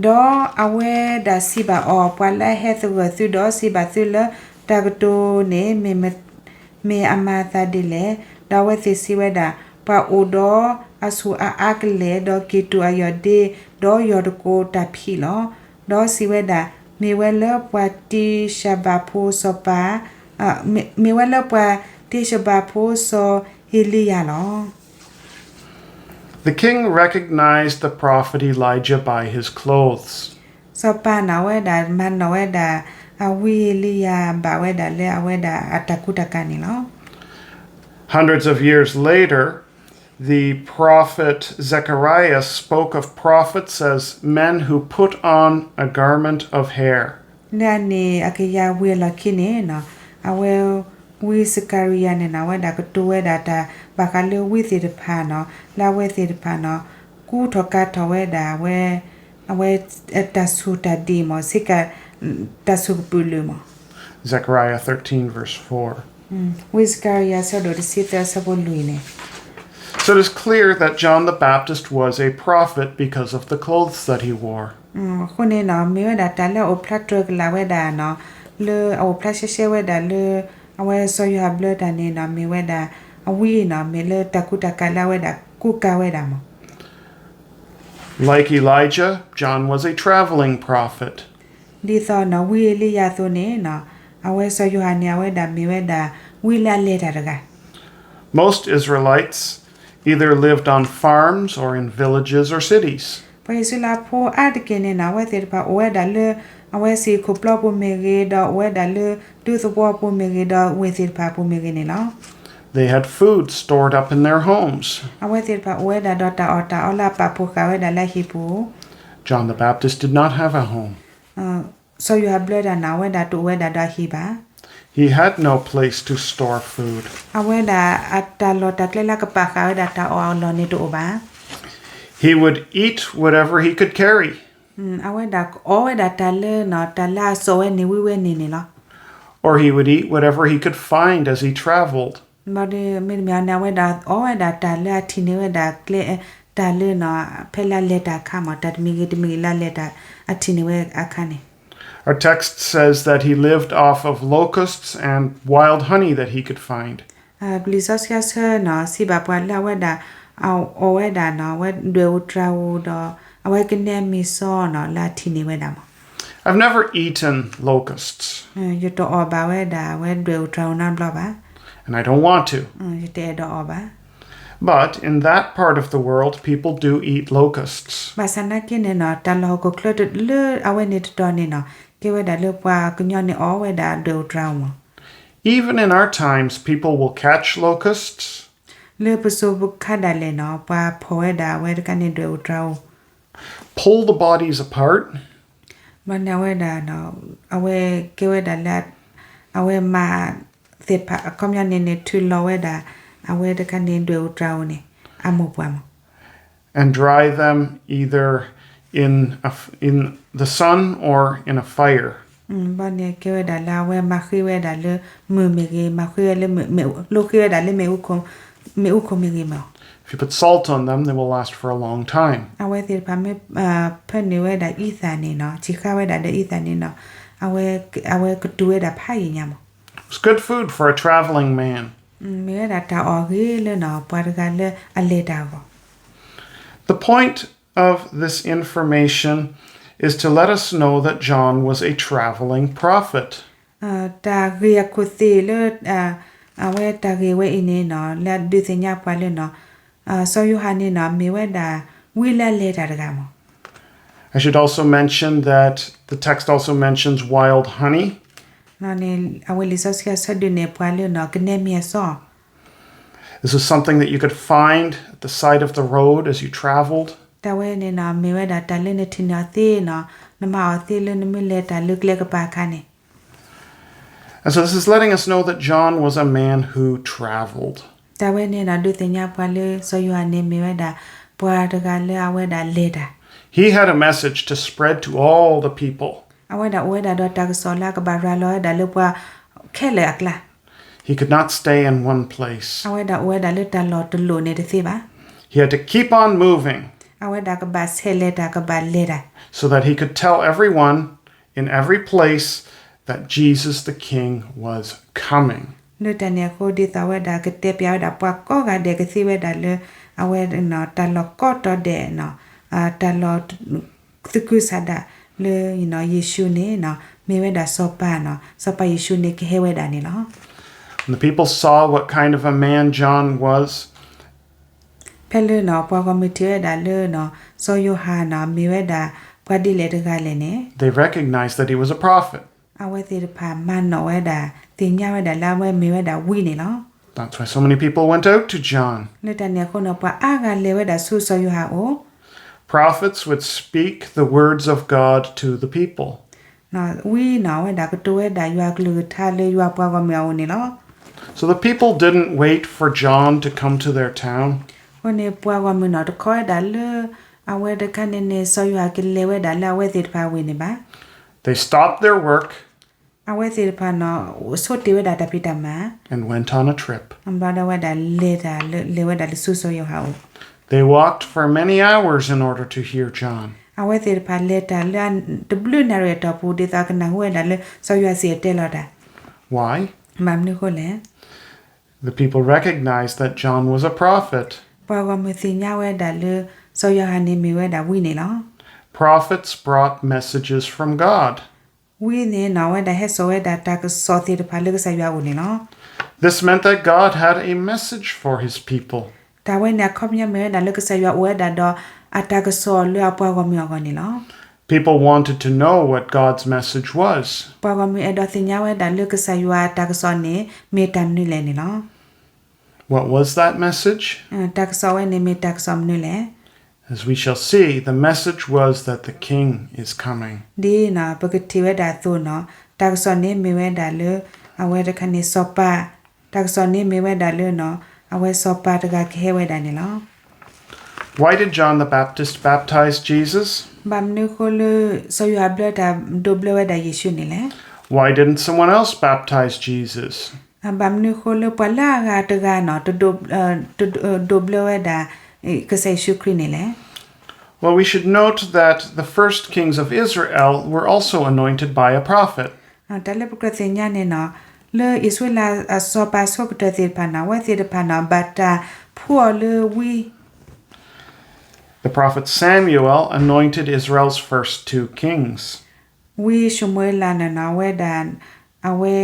ဒီးအဝဲဒၣ်စံးဘၣ်အီၤ, ပှၤလၢအဟဲသဂၢၢ်သုဒီးစံးဘၣ်သုလၢတၢ်ကတိၤန့ၣ် မ့ၢ်အမၤအသးဒ်လဲၣ်. ဒီးအဝဲသ့ၣ်စံးဝဲဒၣ်, ပှၤအိၣ်ဒီးအဆူၣ်အအါကလဲာ်, ဒီးက့ၤတူၢ်အယီၢ်ဒ့, ဒီးယီၢ်တကိးတၢ်ဖံးလီၤ. ဒီးစံးဝဲဒၣ်, မ့ၢ်ဝဲလၢပှၤတံၡဘၤဖိစီၤပၤ, မ့ၢ်ဝဲလၢပှၤတံၡဘၤဖိစီၤအ့လံယၤလီၤ. The king recognized the prophet Elijah by his clothes. စီၤပၤန့ၣ် အဝဲဒၣ်မၤနီၣ်ဝဲဒၣ် အဝံအ့လံယၤ ဘၣ်ဝဲဒၣ်လၢအဝဲဒၣ်အတၢ်ကူတၢ်ကၤန့ၣ်လီၤ. Hundreds of years later, the prophet Zechariah spoke of prophets as men who put on a garment of hair. လၢအန့ၣ်အကယၤဝံၤအလီၢ်ခံန့ၣ်နီၤ, အဝဲဝံစကၤရံယၤန့ၣ်နီၤ အဝဲဒၣ်ကတိၤဝဲဒၣ်တၢ်ဘၣ်ဃးလၢဝံသ့ၣ်တဖၣ်နီၤ, လၢအဝဲသ့ၣ်တဖၣ်နီၤ ကူထီၣ်ကၤထီၣ်ဝဲဒၣ် အဝဲတၢ်ဆူၣ်တၢ်ဒ့မး ဆ့ကၤ တၢ်ဆူၣ်ကပုာ်လုာ်မး. Zechariah thirteen, verse four. ဝံစကၤရံယၤ ဆၢဒိၣ်တဆံသၢ ဆၢဖိလွံၢ်န့ၣ်. So it is clear that John the Baptist was a prophet because of the clothes that he wore. အဃိန့ၣ်နီၤ မ့ၢ်ဝဲဒၣ်တၢ်လၢအအိၣ်ဖျါတြၢၤကလာ်ဝဲဒၣ်နီၤ, လၢအအိၣ်ဖျါရှဲရှဲဝဲဒၣ်လၢ အဝဲစီၤယိၤဟၣ်ဘျၢတၢ်န့ၣ်နီၤ မ့ၢ်ဝဲဒၣ် အဝံနီၤ မ့ၢ်လၢတၢ်ကူတၢ်ကၤလၢအဝဲဒၣ်ကူကၤဝဲဒၣ်မး. Like Elijah, John was a traveling prophet. ဒ်သိးနီၤ ဝံအ့လံယၤအသိးန့ၣ်နီၤ အဝဲစီၤယိၤဟၣ်န့ၣ် အဝဲဒၣ်မ့ၢ်ဝဲဒၣ် ဝံလၢအလဲၤတၢ်တဂၤ. Most Israelites either lived on farms or in villages or cities. ပှၤအံၣ်စရ့လးဖိအါတက့ၢ်န့ၣ်နီၤ အဝဲသ့ၣ်တဖၣ်အိၣ်ဝဲဒၣ်လၢ အဝဲစံာ်ခိၣ်ပျီပူၤမ့ၢ်ဂ့ၤ ဒီးအိၣ်ဝဲဒၣ်လၢဒူသဝီပူၤမ့ၢ်ဂ့ၤ ဒီးဝ့ၢ်သ့ၣ်တဖၣ်အပူၤမ့ၢ်ဂ့ၤန့ၣ်လီၤ. They had food stored up in their homes. အဝဲသ့ၣ်တဖၣ်အိၣ်ဝဲဒၣ်ဒီးတၢ်အီၣ်တၢ်အီလၢအပာ်ဖှိၣ်ဃာ်ဝဲဒၣ်လၢအဟံၣ်ပူၤ. John the Baptist did not have a home. စီၤယိၤဟၣ်ဘျၢတၢ်န့ၣ် အဝဲဒၣ်တအိၣ်ဝဲဒၣ်ဒီးအဟံၣ်ဘၣ်. He had no place to store food. အဝဲဒၣ်အတၢ်လီၢ်တၢ်ကျဲလၢကပာ်ဃာ်ဝဲဒၣ်တၢ်အီၣ်အလီၢ်န့ၣ်တအိၣ်ဘၣ်. He would eat whatever he could carry. အဝဲဒၣ်အီဝဲဒၣ်တၢ်လၢနီၤ တၢ်လၢအစိာ်ဝဲန့ၣ်ဝံၤဝဲန့ၣ်န့ၣ်လီၤ. Or he would eat whatever he could find as he traveled. မ့တမ့ၢ်န့ၣ် အဝဲဒၣ်အီဝဲဒၣ်တၢ်လၢအထံၣ်န့ၢ်ဝဲဒၣ်ကျဲ တၢ်လၢနီၤ ဖဲလၢအလဲၤတၢ်အခါမး တၢ်တမံၤဂ့ၤတမံၤဂ့ၤလၢအလဲၤတၢ်အထံၣ်န့ၢ်ဝဲအခါန့ၣ်. Our text says that he lived off of locusts and wild honey that he could find. ပလံာ်စီဆှံဆၢနီၤ စံးဘၣ်ပှၤလၢအဝဲဒၣ် အအီၣ်ဝဲဒၣ်နီၤ အဝဲဒွဲၣ်အူတြၤအူဒီး အဝဲကနဲမ့ၤစီနီၤ လၢအထံၣ်န့ၢ်ဝဲဒၣ်မး. I've never eaten locusts. ယတအီၣ်ဘၣ်ဝဲဒၣ် အဝဲဒွဲၣ်အူတြၤအူနီတဘျီဘၣ်. And I don't want to. ယတအဲၣ်ဒိးအီၣ်ဘၣ်. But in that part of the world, people do eat locusts. ဘၣ်ဆၣ်နာ်က့န့ၣ်နီၤ တၢ်လီၢ်ဟီၣ်ခိၣ်ချၢလၢအဝဲန့ၣ်တတီၤန့ၣ်နီၤ ကဲဝဲဒၣ်လၢပှၤကညီန့ၣ်အီၣ်ဝဲဒၣ်ဒွဲၣ်အူတြၤအူမး. Even in our times, people will catch locusts. လၢပစိၤပခါဒၣ်လဲာ်နီၤ ပှၤဖီၣ်ဝဲဒၣ်အဝဲတခါန့ၣ်ဒွဲၣ်အူတြၤအူ Pull the bodies apart. ဘၣ်န့ၣ်အဝဲဒၣ် အဝဲကဲဝဲဒၣ်လၢ အဝဲမၤသ့ၣ်တဖၣ် အခီပညီန့ၣ်န့ၣ် ထုးလီၤဝဲဒၣ် အဝဲတခါန့ၣ်ဒွဲၣ်အူတြၤအူန့ၣ် အမိၢ်ပှၢ်မး. And dry them either in a f-, in the sun or in a fire. ဘၣ်န့ၣ်ကဲဝဲဒၣ်လၢအဝဲမၤဃံဝဲဒၣ်လၢမုၢ်မ့ၢ်ဂ့ၤ မၤဃံဝဲလၢမ့ၣ်အူ လိဃံဝဲဒၣ်လၢမ့ၣ်အူခိၣ်မ့ၢ်ဂ့ၤမး. If you put salt on them, they will last for a long time. အဝဲသ့ၣ်တဖၣ်မ့ၢ် ဖၢနုာ်ဝဲဒၣ်အံသၣ်န့ၣ်နီၤ စံၣ်ဃါဝဲဒၣ်ဒီးအံသၣ်န့ၣ်နီၤ အဝဲကတုၤဝဲဒၣ်ဖးယံာ်ညါမး. It's good food for a traveling man. မ့ၢ်ဝဲဒၣ်တၢ်အီၣ်ဂ့ၤလၢနီၤ ပှၤတဂၤလၢအလဲၤတၢ်အဂီၢ်. The point of this information is to let us know that John was a traveling prophet. တၢ်ဂ့ၢ်အခိၣ်သ့ၣ်လၢ အဝဲတၢ်ဂ့ၢ်ဝဲအံၤန့ၣ်နီၤ လၢဒုးသ့ၣ်ညါပှၤလၢနီၤ စီၤယိၤဟၣ်န့ၣ်နီၤ မ့ၢ်ဝဲဒၣ် ဝံလၢအလဲၤတၢ်တဂၤမး. I should also mention that the text also mentions wild honey. အဝဲလံာ်စီဆှံအဆၢဒုးနဲၣ်ပှၤလၢနီၤ ကနဲမံၤအစီ This is something that you could find at the side of the road as you traveled. တၢ်ဝဲန့ၣ်နီၤ မ့ၢ်ဝဲဒၣ်တၢ်လၢနထံၣ်န့ၢ်အီၤသ့နီၤ နမၤအီၤသ့လၢနမ့ၢ်လဲၤတၢ်လၢကျဲကပၤအခါန့ၣ် And so this is letting us know that John was a man who traveled. တၢ်ဝဲန့ၣ်နီၤ ဒုးသ့ၣ်ညါပှၤလၢစီၤယိၤဟၣ်န့ၣ်မ့ၢ်ဝဲဒၣ် ပှၤတဂၤလၢအဝဲဒၣ်လဲၤတၢ် He had a message to spread to all the people. အဝဲဒၣ်အိၣ်ဝဲဒၣ်ဒီးတၢ်ကစီၣ်လၢအကဘၣ်ရၤလီၤဝဲဒၣ်လၢပှၤ ခဲလၢာ်အကျါ He could not stay in one place. အဝဲဒၣ်အိၣ်ဝဲဒၣ်လၢတၢ်လီၢ်တလီၢ်န့ၣ်တသ့ဘၣ်. He had to keep on moving အဝဲဒၣ်ကဘၣ်ဆဲးလဲၤတၢ်ကဘၣ်လဲၤတၢ် so that he could tell everyone in every place that Jesus the King was coming. လၢတၢ်န့ၣ်အဃိ ဒ်သိးအဝဲဒၣ်ကတဲပၠးဝဲဒၣ် ပှၤကိးဂၤဒဲးကသ့ဝဲဒၣ်လၢ အဝဲတၢ်လီၢ်ကိးတီၤဒဲး တၢ်လီၢ်သကုၤဆးဒးလၢ ယ့ၣ်ၡူးန့ၣ် မ့ၢ်ဝဲဒၣ်စီၤပၤနီၤ စီၤပၤယ့ၣ်ၡူးန့ၣ်ကဟဲဝဲဒၣ်န့ၣ်လီၤ. When the people saw what kind of a man John was, ဖဲလၢနီၤ ပှၤဂီၢ်မုၢ်ထံၣ်ဝဲဒၣ်လၢနီၤ စီၤယိၤဟၣ်နီၤ မ့ၢ်ဝဲဒၣ် ပှၤဒ်လဲၣ်တဂၤလဲၣ်န့ၣ် they recognized that he was a prophet. အဝဲသ့ၣ်တဖၣ်မၤနီၣ်ဝဲဒၣ် သ့ၣ်ညါဝဲဒၣ်လၢအဝဲမ့ၢ်ဝဲဒၣ်ဝံန့ၣ်လီၤ. That's why so many people went out to John. လၢတၢ်န့ၣ်အဃိနီၤ ပှၤအါဂၤလဲၤဝဲဒၣ်ဆူစီၤယိၤဟၣ်အအိၣ် Prophets would speak the words of God to the people. ဝံနီၤ အဝဲဒၣ်ကတိၤဝဲဒၣ်ယွၤအကလုၢ်ကထါလၢယွၤပှၤဂီၢ်မုၢ်အအိၣ်န့ၣ်လီၤ. So the people didn't wait for John to come to their town. အဃိန့ၣ် ပှၤဂီၢ်မုၢ်နီၤ တခီဝဲဒၣ်လၢ အဝဲတခါန့ၣ်န့ၣ် စီၤယိၤဟၣ်ကလဲၤဝဲဒၣ်လၢအဝဲသ့ၣ်တဖၣ်အဝ့ၢ်န့ၣ်ဘၣ်. They stopped their work အဝဲသ့ၣ်တဖၣ်နီၤ ဆိတ့ၢ်ဝဲဒၣ်တၢ်ဖံးတၢ်မၤ and went on a trip. ဘျီဒီးဝဲဒၣ်လဲၤတၢ်လၢ လဲၤဝဲဒၣ်လၢဆူစီၤယိၤဟၣ်အအိၣ် They walked for many hours in order to hear John. အဝဲသ့ၣ်တဖၣ်လဲၤတၢ်လၢ တဘျုးနၣ်ရံၣ်အတီၢ်ပူၤ ဒ်သိးကနၢ်ဟူဝဲဒၣ်လၢ စီၤယိၤဟၣ်စံၣ်တဲၤတဲလီၤတၢ် Why? ဘၣ်မနုၤအဃိလဲၣ်. The people recognized that John was a prophet. ပှၤဂီၢ်မုၢ်သ့ၣ်ညါဝဲဒၣ်လၢ စီၤယိၤဟၣ်န့ၣ်မ့ၢ်ဝဲဒၣ်ဝံန့ၣ်လီၤ. Prophets brought messages from God. ဝံန့ၣ်နီၤ အဝဲဒၣ်ဟဲစိာ်ဝဲဒၣ်တၢ်ကစီၣ်သ့ၣ်တဖၣ်လၢကစၢ်ယွၤအအိၣ်န့ၣ်လီၤ. This meant that God had a message for his people. တၢ်ဝဲန့ၣ်အခီပညီမ့ၢ်ဝဲဒၣ်လၢကစၢ်ယွၤအိၣ်ဝဲဒၣ်ဒီး အတၢ်ကစီၣ်လၢအပှၤဂီၢ်မုၢ်အဂီၢ်န့ၣ်လီၤ. People wanted to know what God's message was. ပှၤဂီၢ်မုၢ်အဲၣ်ဒိးသ့ၣ်ညါဝဲဒၣ်လၢကစၢ်ယွၤအတၢ်ကစီၣ်န့ၣ် မ့ၢ်တၢ်မနုၤလဲၣ်န့ၣ်လီၤ. What was that message? တၢ်ကစီၣ်ဝဲန့ၣ်မ့ၢ်တၢ်ကစီၣ်မနုၤလဲၣ်. As we shall see, the message was that the king is coming. ဒ်နီၤ ပကထံၣ်ဝဲဒၣ်အသိးနီၤ တၢ်ကစီၣ်န့ၣ်မ့ၢ်ဝဲဒၣ်လၢ အဝဲတခါန့ၣ်စီၤပၤ တၢ်ကစီၣ်န့ၣ်မ့ၢ်ဝဲဒၣ်လၢနီၤ အဝဲစီၤပၤတဂၤကဟဲဝဲဒၣ်န့ၣ်လီၤ. Why did John the Baptist baptize Jesus? ဘၣ်မနုၤအဃိလၢ စီၤယိၤဟၣ်ဘျၢတၢ်ဒိးဘျၢဝဲဒၣ်ယ့ၣ်ၡူးန့ၣ်လဲၣ်. Why didn't someone else baptize Jesus? ဘၣ်မနုၤအဃိလၢပှၤလၢအဂၤတဂၤနီၤ တဒိးဘျၢဝဲဒၣ် ကစၢ်ယ့ၣ်ၡူးခရံာ်န့ၣ်လဲၣ်. Well, we should note that the first kings of Israel were also anointed by a prophet. တၢ်လၢပကြၢးသ့ၣ်ညါန့ၣ်နီၤ လၢအံၣ်စရ့လးအစီၤပၤအဆိကတၢၢ်သ့ၣ်တဖၣ်နီၤ အဝဲသ့ၣ်တဖၣ်နီၤ ဘၣ်တၢ်ဖှူအီၤလၢဝံ The prophet Samuel anointed Israel's first two kings. ဝံၡမူၤအ့လးန့ၣ်နီၤ အဝဲဒၣ် အဝဲ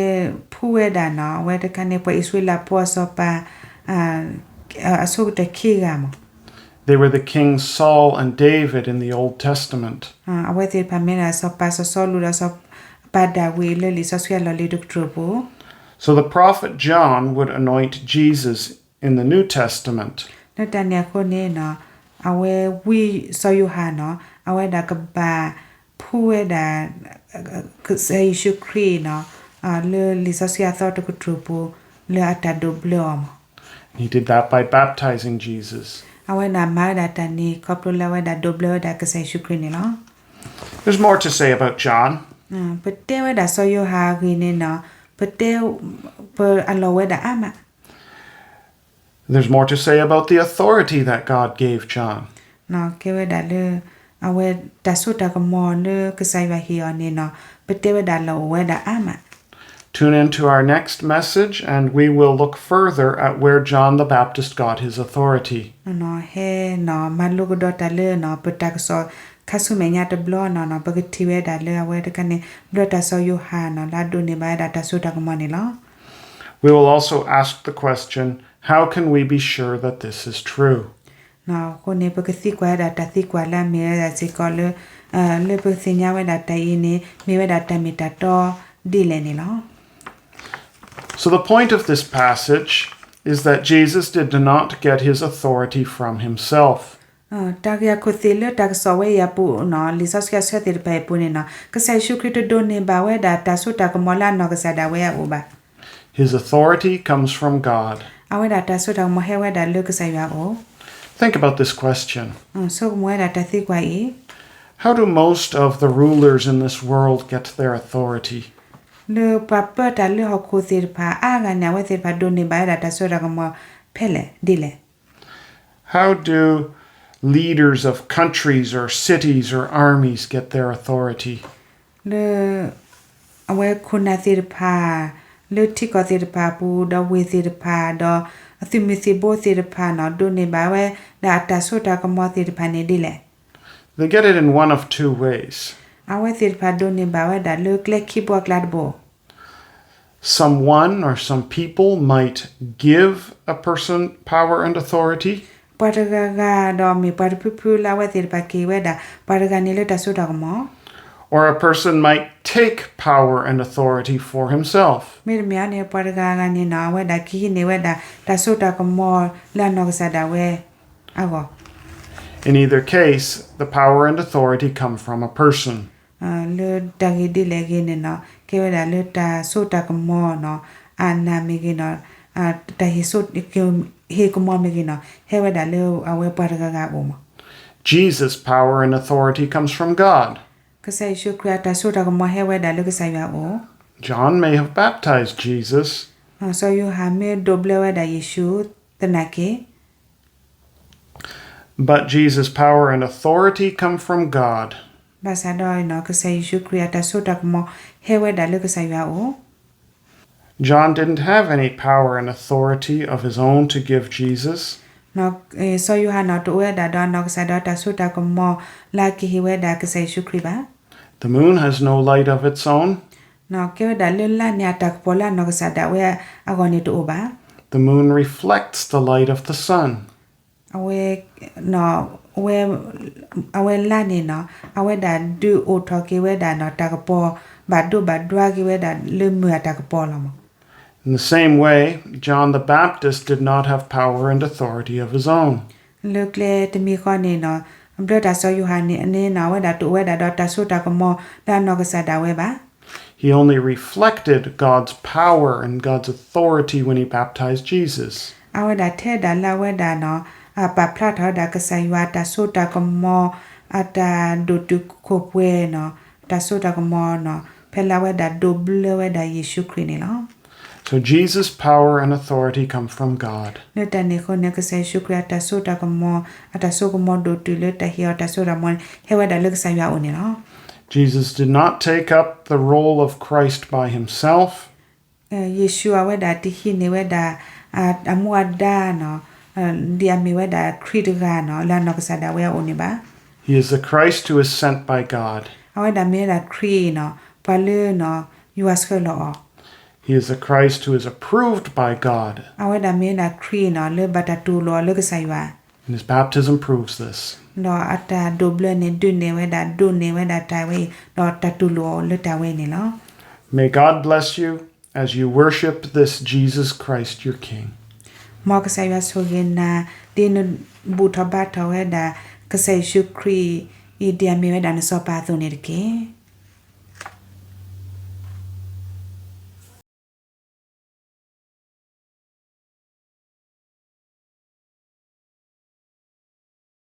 ဖှူဝဲဒၣ်နီၤ အဝဲတခါန့ၣ် ပှၤအံၣ်စရ့လးဖိအစီၤပၤ အဆိကတၢၢ်ခံဂၤမး They were the kings Saul and David in the Old Testament. အဝဲသ့ၣ်တဖၣ်မ့ၢ်ဒၣ်စီၤပၤစီၤစီလူးဒီးစီၤပၤဒၤဝံးလၢလံာ်စီဆှံအလီၢ်လံၤတကတြူၢ်ပူၤ So the prophet John would anoint Jesus in the New Testament. လၢတၢ်န့ၣ်အဃိန့ၣ်နီၤ အဝဲဝံစီၤယိၤဟၣ်နီၤ အဝဲဒၣ်ကဘၣ်ဖှူဝဲဒၣ် ကစၢ်ယ့ၣ်ၡူးခရံာ်နီၤ လၢလံာ်စီဆှံအသီတကတြူၢ်ပူၤ လၢအတၢ်ဒိးဘျၢအီၤမး He did that by baptizing Jesus. အဝဲဒၣ်မၤဝဲဒၣ်တၢ်န့ၣ် ခီဖျိလၢအဝဲဒၣ်ဒိးဘျၢဝဲဒၣ်ကစၢ်ယ့ၣ်ၡူးခရံာ်န့ၣ်လီၤ. There's more to say about John. ပတဲဝဲဒၣ်စီၤယိၤဟၣ်အဂ့ၢ်န့ၣ်နီၤ ပတဲ ပအလီၢ်ဝဲဒၣ်အါမး There's more to say about the authority that God gave John. ကဲဝဲဒၣ်လၢ အဝဲတၢ်စိတၢ်ကမီၤလၢကစၢ်ယွၤဟ့ၣ်အီၤန့ၣ်နီၤ ပတဲဝဲဒၣ်လၢအိၣ်ဝဲဒၣ်အါမး Tune in to our next message and we will look further at where John the Baptist got his authority. ဟဲနီၤ မၤလိကဒီးတၢ်လၢနီၤ ပတၢ်ကစီၣ် ခါဆူမဲာ်ညါတဘျီနီၤနီၤ ပကထံၣ်ဝဲဒၣ်လၢအဝဲတခါန့ၣ် ဘျၢတၢ်စီၤယိၤဟၣ်နီၤ လၢအဒိးန့ၢ်ဘၣ်ဝဲဒၣ်တၢ်စိတၢ်ကမီၤန့ၣ်လီၤ. We will also ask the question, how can we be sure that this is true? အဃိန့ၣ် ပကသံကွၢ်ဝဲဒၣ်တၢ်သံကွၢ်လၢအမ့ၢ်ဝဲဒၣ်စ့ၢ်ကီးလၢ လၢပသ့ၣ်ညါဝဲဒၣ်တၢ်အံၤန့ၣ် မ့ၢ်ဝဲဒၣ်တၢ်မ့ၢ်တၢ်တီဒ်လဲၣ်န့ၣ်လီၤ. So the point of this passage is that Jesus did not get his authority from himself. တၢ်ဂ့ၢ်အခိၣ်သ့ၣ်လၢတၢ်ကစီၣ်ဝဲအံၤအပူၤနီၤ လံာ်စီဆှံအဆၢသ့ၣ်တဖၣ်အံၤအပူၤန့ၣ်နီၤ ကစၢ်ယ့ၣ်ၡူးခရံာ်တဒိးန့ၢ်ဘၣ်ဝဲဒၣ်တၢ်စိတၢ်ကမီၤလၢအနီၢ်ကစၢ်ဒၣ်ဝဲအအိၣ်ဘၣ်. His authority comes from God. အဝဲဒၣ်တၢ်စိတၢ်ကမီၤဟဲဝဲဒၣ်လၢကစၢ်ယွၤအအိၣ်. Think about this question. ဆိကမိၣ်ဝဲဒၣ်တၢ်သံကွၢ်အံၤ How do most of the rulers in this world get their authority? လၢပှၤပၢတၢ်လၢဟီၣ်ခိၣ်သ့ၣ်တဖၣ်အါဂၤန့ၣ် အဝဲသ့ၣ်တဖၣ်ဒိးန့ၢ်ဘၣ်ဝဲဒၣ်တၢ်စိတၢ်ကမီၤဖဲလဲၣ်ဒ်လဲၣ်. How do leaders of countries or cities or armies get their authority? လၢ အဝဲခိၣ်နၢ်သ့ၣ်တဖၣ် လၢထံကီၢ်သ့ၣ်တဖၣ်အပူၤ ဒီးဝ့ၢ်သ့ၣ်တဖၣ် ဒီးအသုးမုၢ်သံၣ်ဘိသ့ၣ်တဖၣ်နီၤ ဒိးန့ၢ်ဘၣ်ဝဲဒၣ်အတၢ်စိတၢ်ကမီၤသ့ၣ်တဖၣ်န့ၣ်ဒ်လဲၣ်. They get it in one of two ways. အဝဲသ့ၣ်တဖၣ်ဒိးန့ၢ်ဘၣ်ဝဲဒၣ်လၢကျဲခံဘိအကျါတဘိ. Someone or some people might give a person power and authority. ပှၤတဂၤဂၤဒီးမ့ၢ်ပှၤတဖုဖုလၢအဝဲသ့ၣ်တဖၣ်က့ၤဝဲဒၣ် ပှၤတဂၤန့ၣ်လၢတၢ်စိတၢ်ကမီၤ Or a person might take power and authority for himself. မ့တမ့ၢ်န့ၣ် ပှၤတဂၤဂၤန့ၣ်နီၤ အဝဲဒၣ်ကဟံးန့ၢ်ဝဲဒၣ် တၢ်စိတၢ်ကမီၤလၢအနီၢ်ကစၢ်ဒၣ်ဝဲအဂီၢ်. In either case, the power and authority come from a person. လၢတၢ်ဂ့ၢ်ဒ်လဲၣ်ဂ့ၤန့ၣ်နီၤ ကဲဝဲဒၣ်လၢတၢ်စိတၢ်ကမီၤနီၤ အနၢ်မ့ၢ်ဂ့ၤနီၤ တၢ်ဟ့ၣ်ကမီၤမ့ၢ်ဂ့ၤနီၤ ဟဲဝဲဒၣ်လၢအဝဲပှၤတဂၤဂၤအအိၣ်မး. Jesus' power and authority comes from God. ကစၢ်ယ့ၣ်ၡူးခရံာ်အတၢ်စိတၢ်ကမီၤဟဲဝဲဒၣ်လၢကစၢ်ယွၤအအိၣ်. John may have baptized Jesus. စီၤယိၤဟၣ်မ့ၢ်ဒိးဘျၢဝဲဒၣ်ယ့ၣ်ၡူးသနာ်က့ But Jesus' power and authority come from God. ဘၣ်ဆၣ်ဒီး ကစၢ်ယ့ၣ်ၡူးခရံာ်အတၢ်စိတၢ်ကမီၤဟဲဝဲဒၣ်လၢကစၢ်ယွၤအအိၣ်. John didn't have any power and authority of his own to give Jesus. စီၤယိၤဟၣ်နီၤ တအိၣ်ဝဲဒၣ်ဒီးအနီၢ်ကစၢ်ဒီးတၢ်စိတၢ်ကမီၤလၢအကဟ့ၣ်ဝဲဒၣ်ကစၢ်ယ့ၣ်ၡူးခရံာ်ဘၣ်. The moon has no light of its own. ကဲဝဲဒၣ်လၢလါန့ၣ် အတၢ်ကပီၤလၢအနီၢ်ကစၢ်ဒၣ်ဝဲအဂီၢ်န့ၣ်တအိၣ်ဘၣ်. The moon reflects the light of the sun. အဝဲ အဝဲလါန့ၣ်နီၤ အဝဲဒၣ်ဒုးအိၣ်ထီၣ်က့ၤဝဲဒၣ်နီၤ တၢ်ကပီၤ ဘၣ်ဒိဘၣ်ဒွါက့ၤဝဲဒၣ်လၢမုၢ်အတၢ်ကပီၤလီၤမး. In the same way, John the Baptist did not have power and authority of his own. လၢကျဲတမံၤဃီန့ၣ်နီၤ ဘျၢတၢ်စီၤယိၤဟၣ်န့ၣ်နီၤ အဝဲဒၣ်တအိၣ်ဝဲဒၣ်ဒီးတၢ်စိတၢ်ကမီၤလၢအနီၢ်ကစၢ်ဒၣ်ဝဲဘၣ်. He only reflected God's power and God's authority when he baptized Jesus. အဝဲဒၣ်ထဲဒၣ်လၢအဝဲဒၣ်နီၤ ပာ်ဖျါထီၣ်ဝဲဒၣ်ကစၢ်ယွၤအတၢ်စိတၢ်ကမီၤ အတၢ်ဒိၣ်တုာ်ခိၣ်ပှဲၤနီၤ တၢ်စိတၢ်ကမီၤနီၤ ဖဲလၢအဝဲဒၣ်ဒိးဘျၢဝဲဒၣ်ယ့ၣ်ၡူးခရံာ်န့ၣ်လီၤ. So Jesus' power and authority come from God. လၢတၢ်န့ၣ်အဃိန့ၣ် ကစၢ်ယ့ၣ်ၡူးခရံာ်အတၢ်စိတၢ်ကမီၤ အတၢ်စိကမီၤဒိၣ်တုာ်လၢတၢ်ဟ့ၣ်အီၤတၢ်စိတၢ်ကမီၤန့ၣ် ဟဲဝဲဒၣ်လၢကစၢ်ယွၤအအိၣ်န့ၣ်လီၤ. Jesus did not take up the role of Christ by himself. ယ့ၣ်ၡူးအဝဲဒၣ်တဟံးန့ၢ်ဝဲဒၣ် အမူအဒါနီၤ ဒ်အမ့ၢ်ဝဲဒၣ်ခရံာ်တဂၤနီၤ လၢအနီၢ်ကစၢ်ဒၣ်ဝဲအအိၣ်န့ၣ်ဘၣ်. He is the Christ who is sent by God. အဝဲဒၣ်မ့ၢ်ဝဲဒၣ်ခရံာ်နီၤ ပှၤလၢ ယွၤဆှၢလီၤအီၤ. He is the Christ who is approved by God. အဝဲဒၣ်မ့ၢ်ဝဲဒၣ်ခရံာ်နီၤ လၢဘၣ်တၢ်တူၢ်လိာ်အီၤလၢကစၢ်ယွၤ And his baptism proves this. ဒီးအတၢ်ဒိးဘျၢန့ၣ် ဒုးနဲၣ်ဝဲဒၣ် ဒိးနဲၣ်ဝဲဒၣ်တၢ်ဝဲအံၤ ဒီးတၢ်တူၢ်လိာ်အီၤလၢတၢ်ဝဲအံၤန့ၣ်လီၤ. May God bless you as you worship this Jesus Christ, your King. မ်ကစၢ်ယွၤဆိၣ်ဂ့ၤနၤ ဒ်နဘူၣ်ထီၣ်ဘါထီၣ်ဝဲဒၣ် ကစၢ်ယ့ၣ်ၡူးခရံာ်အံၤ ဒ်အမ့ၢ်ဝဲဒၣ်နစီၤပၤအသိးန့ၣ်တက့ၢ်.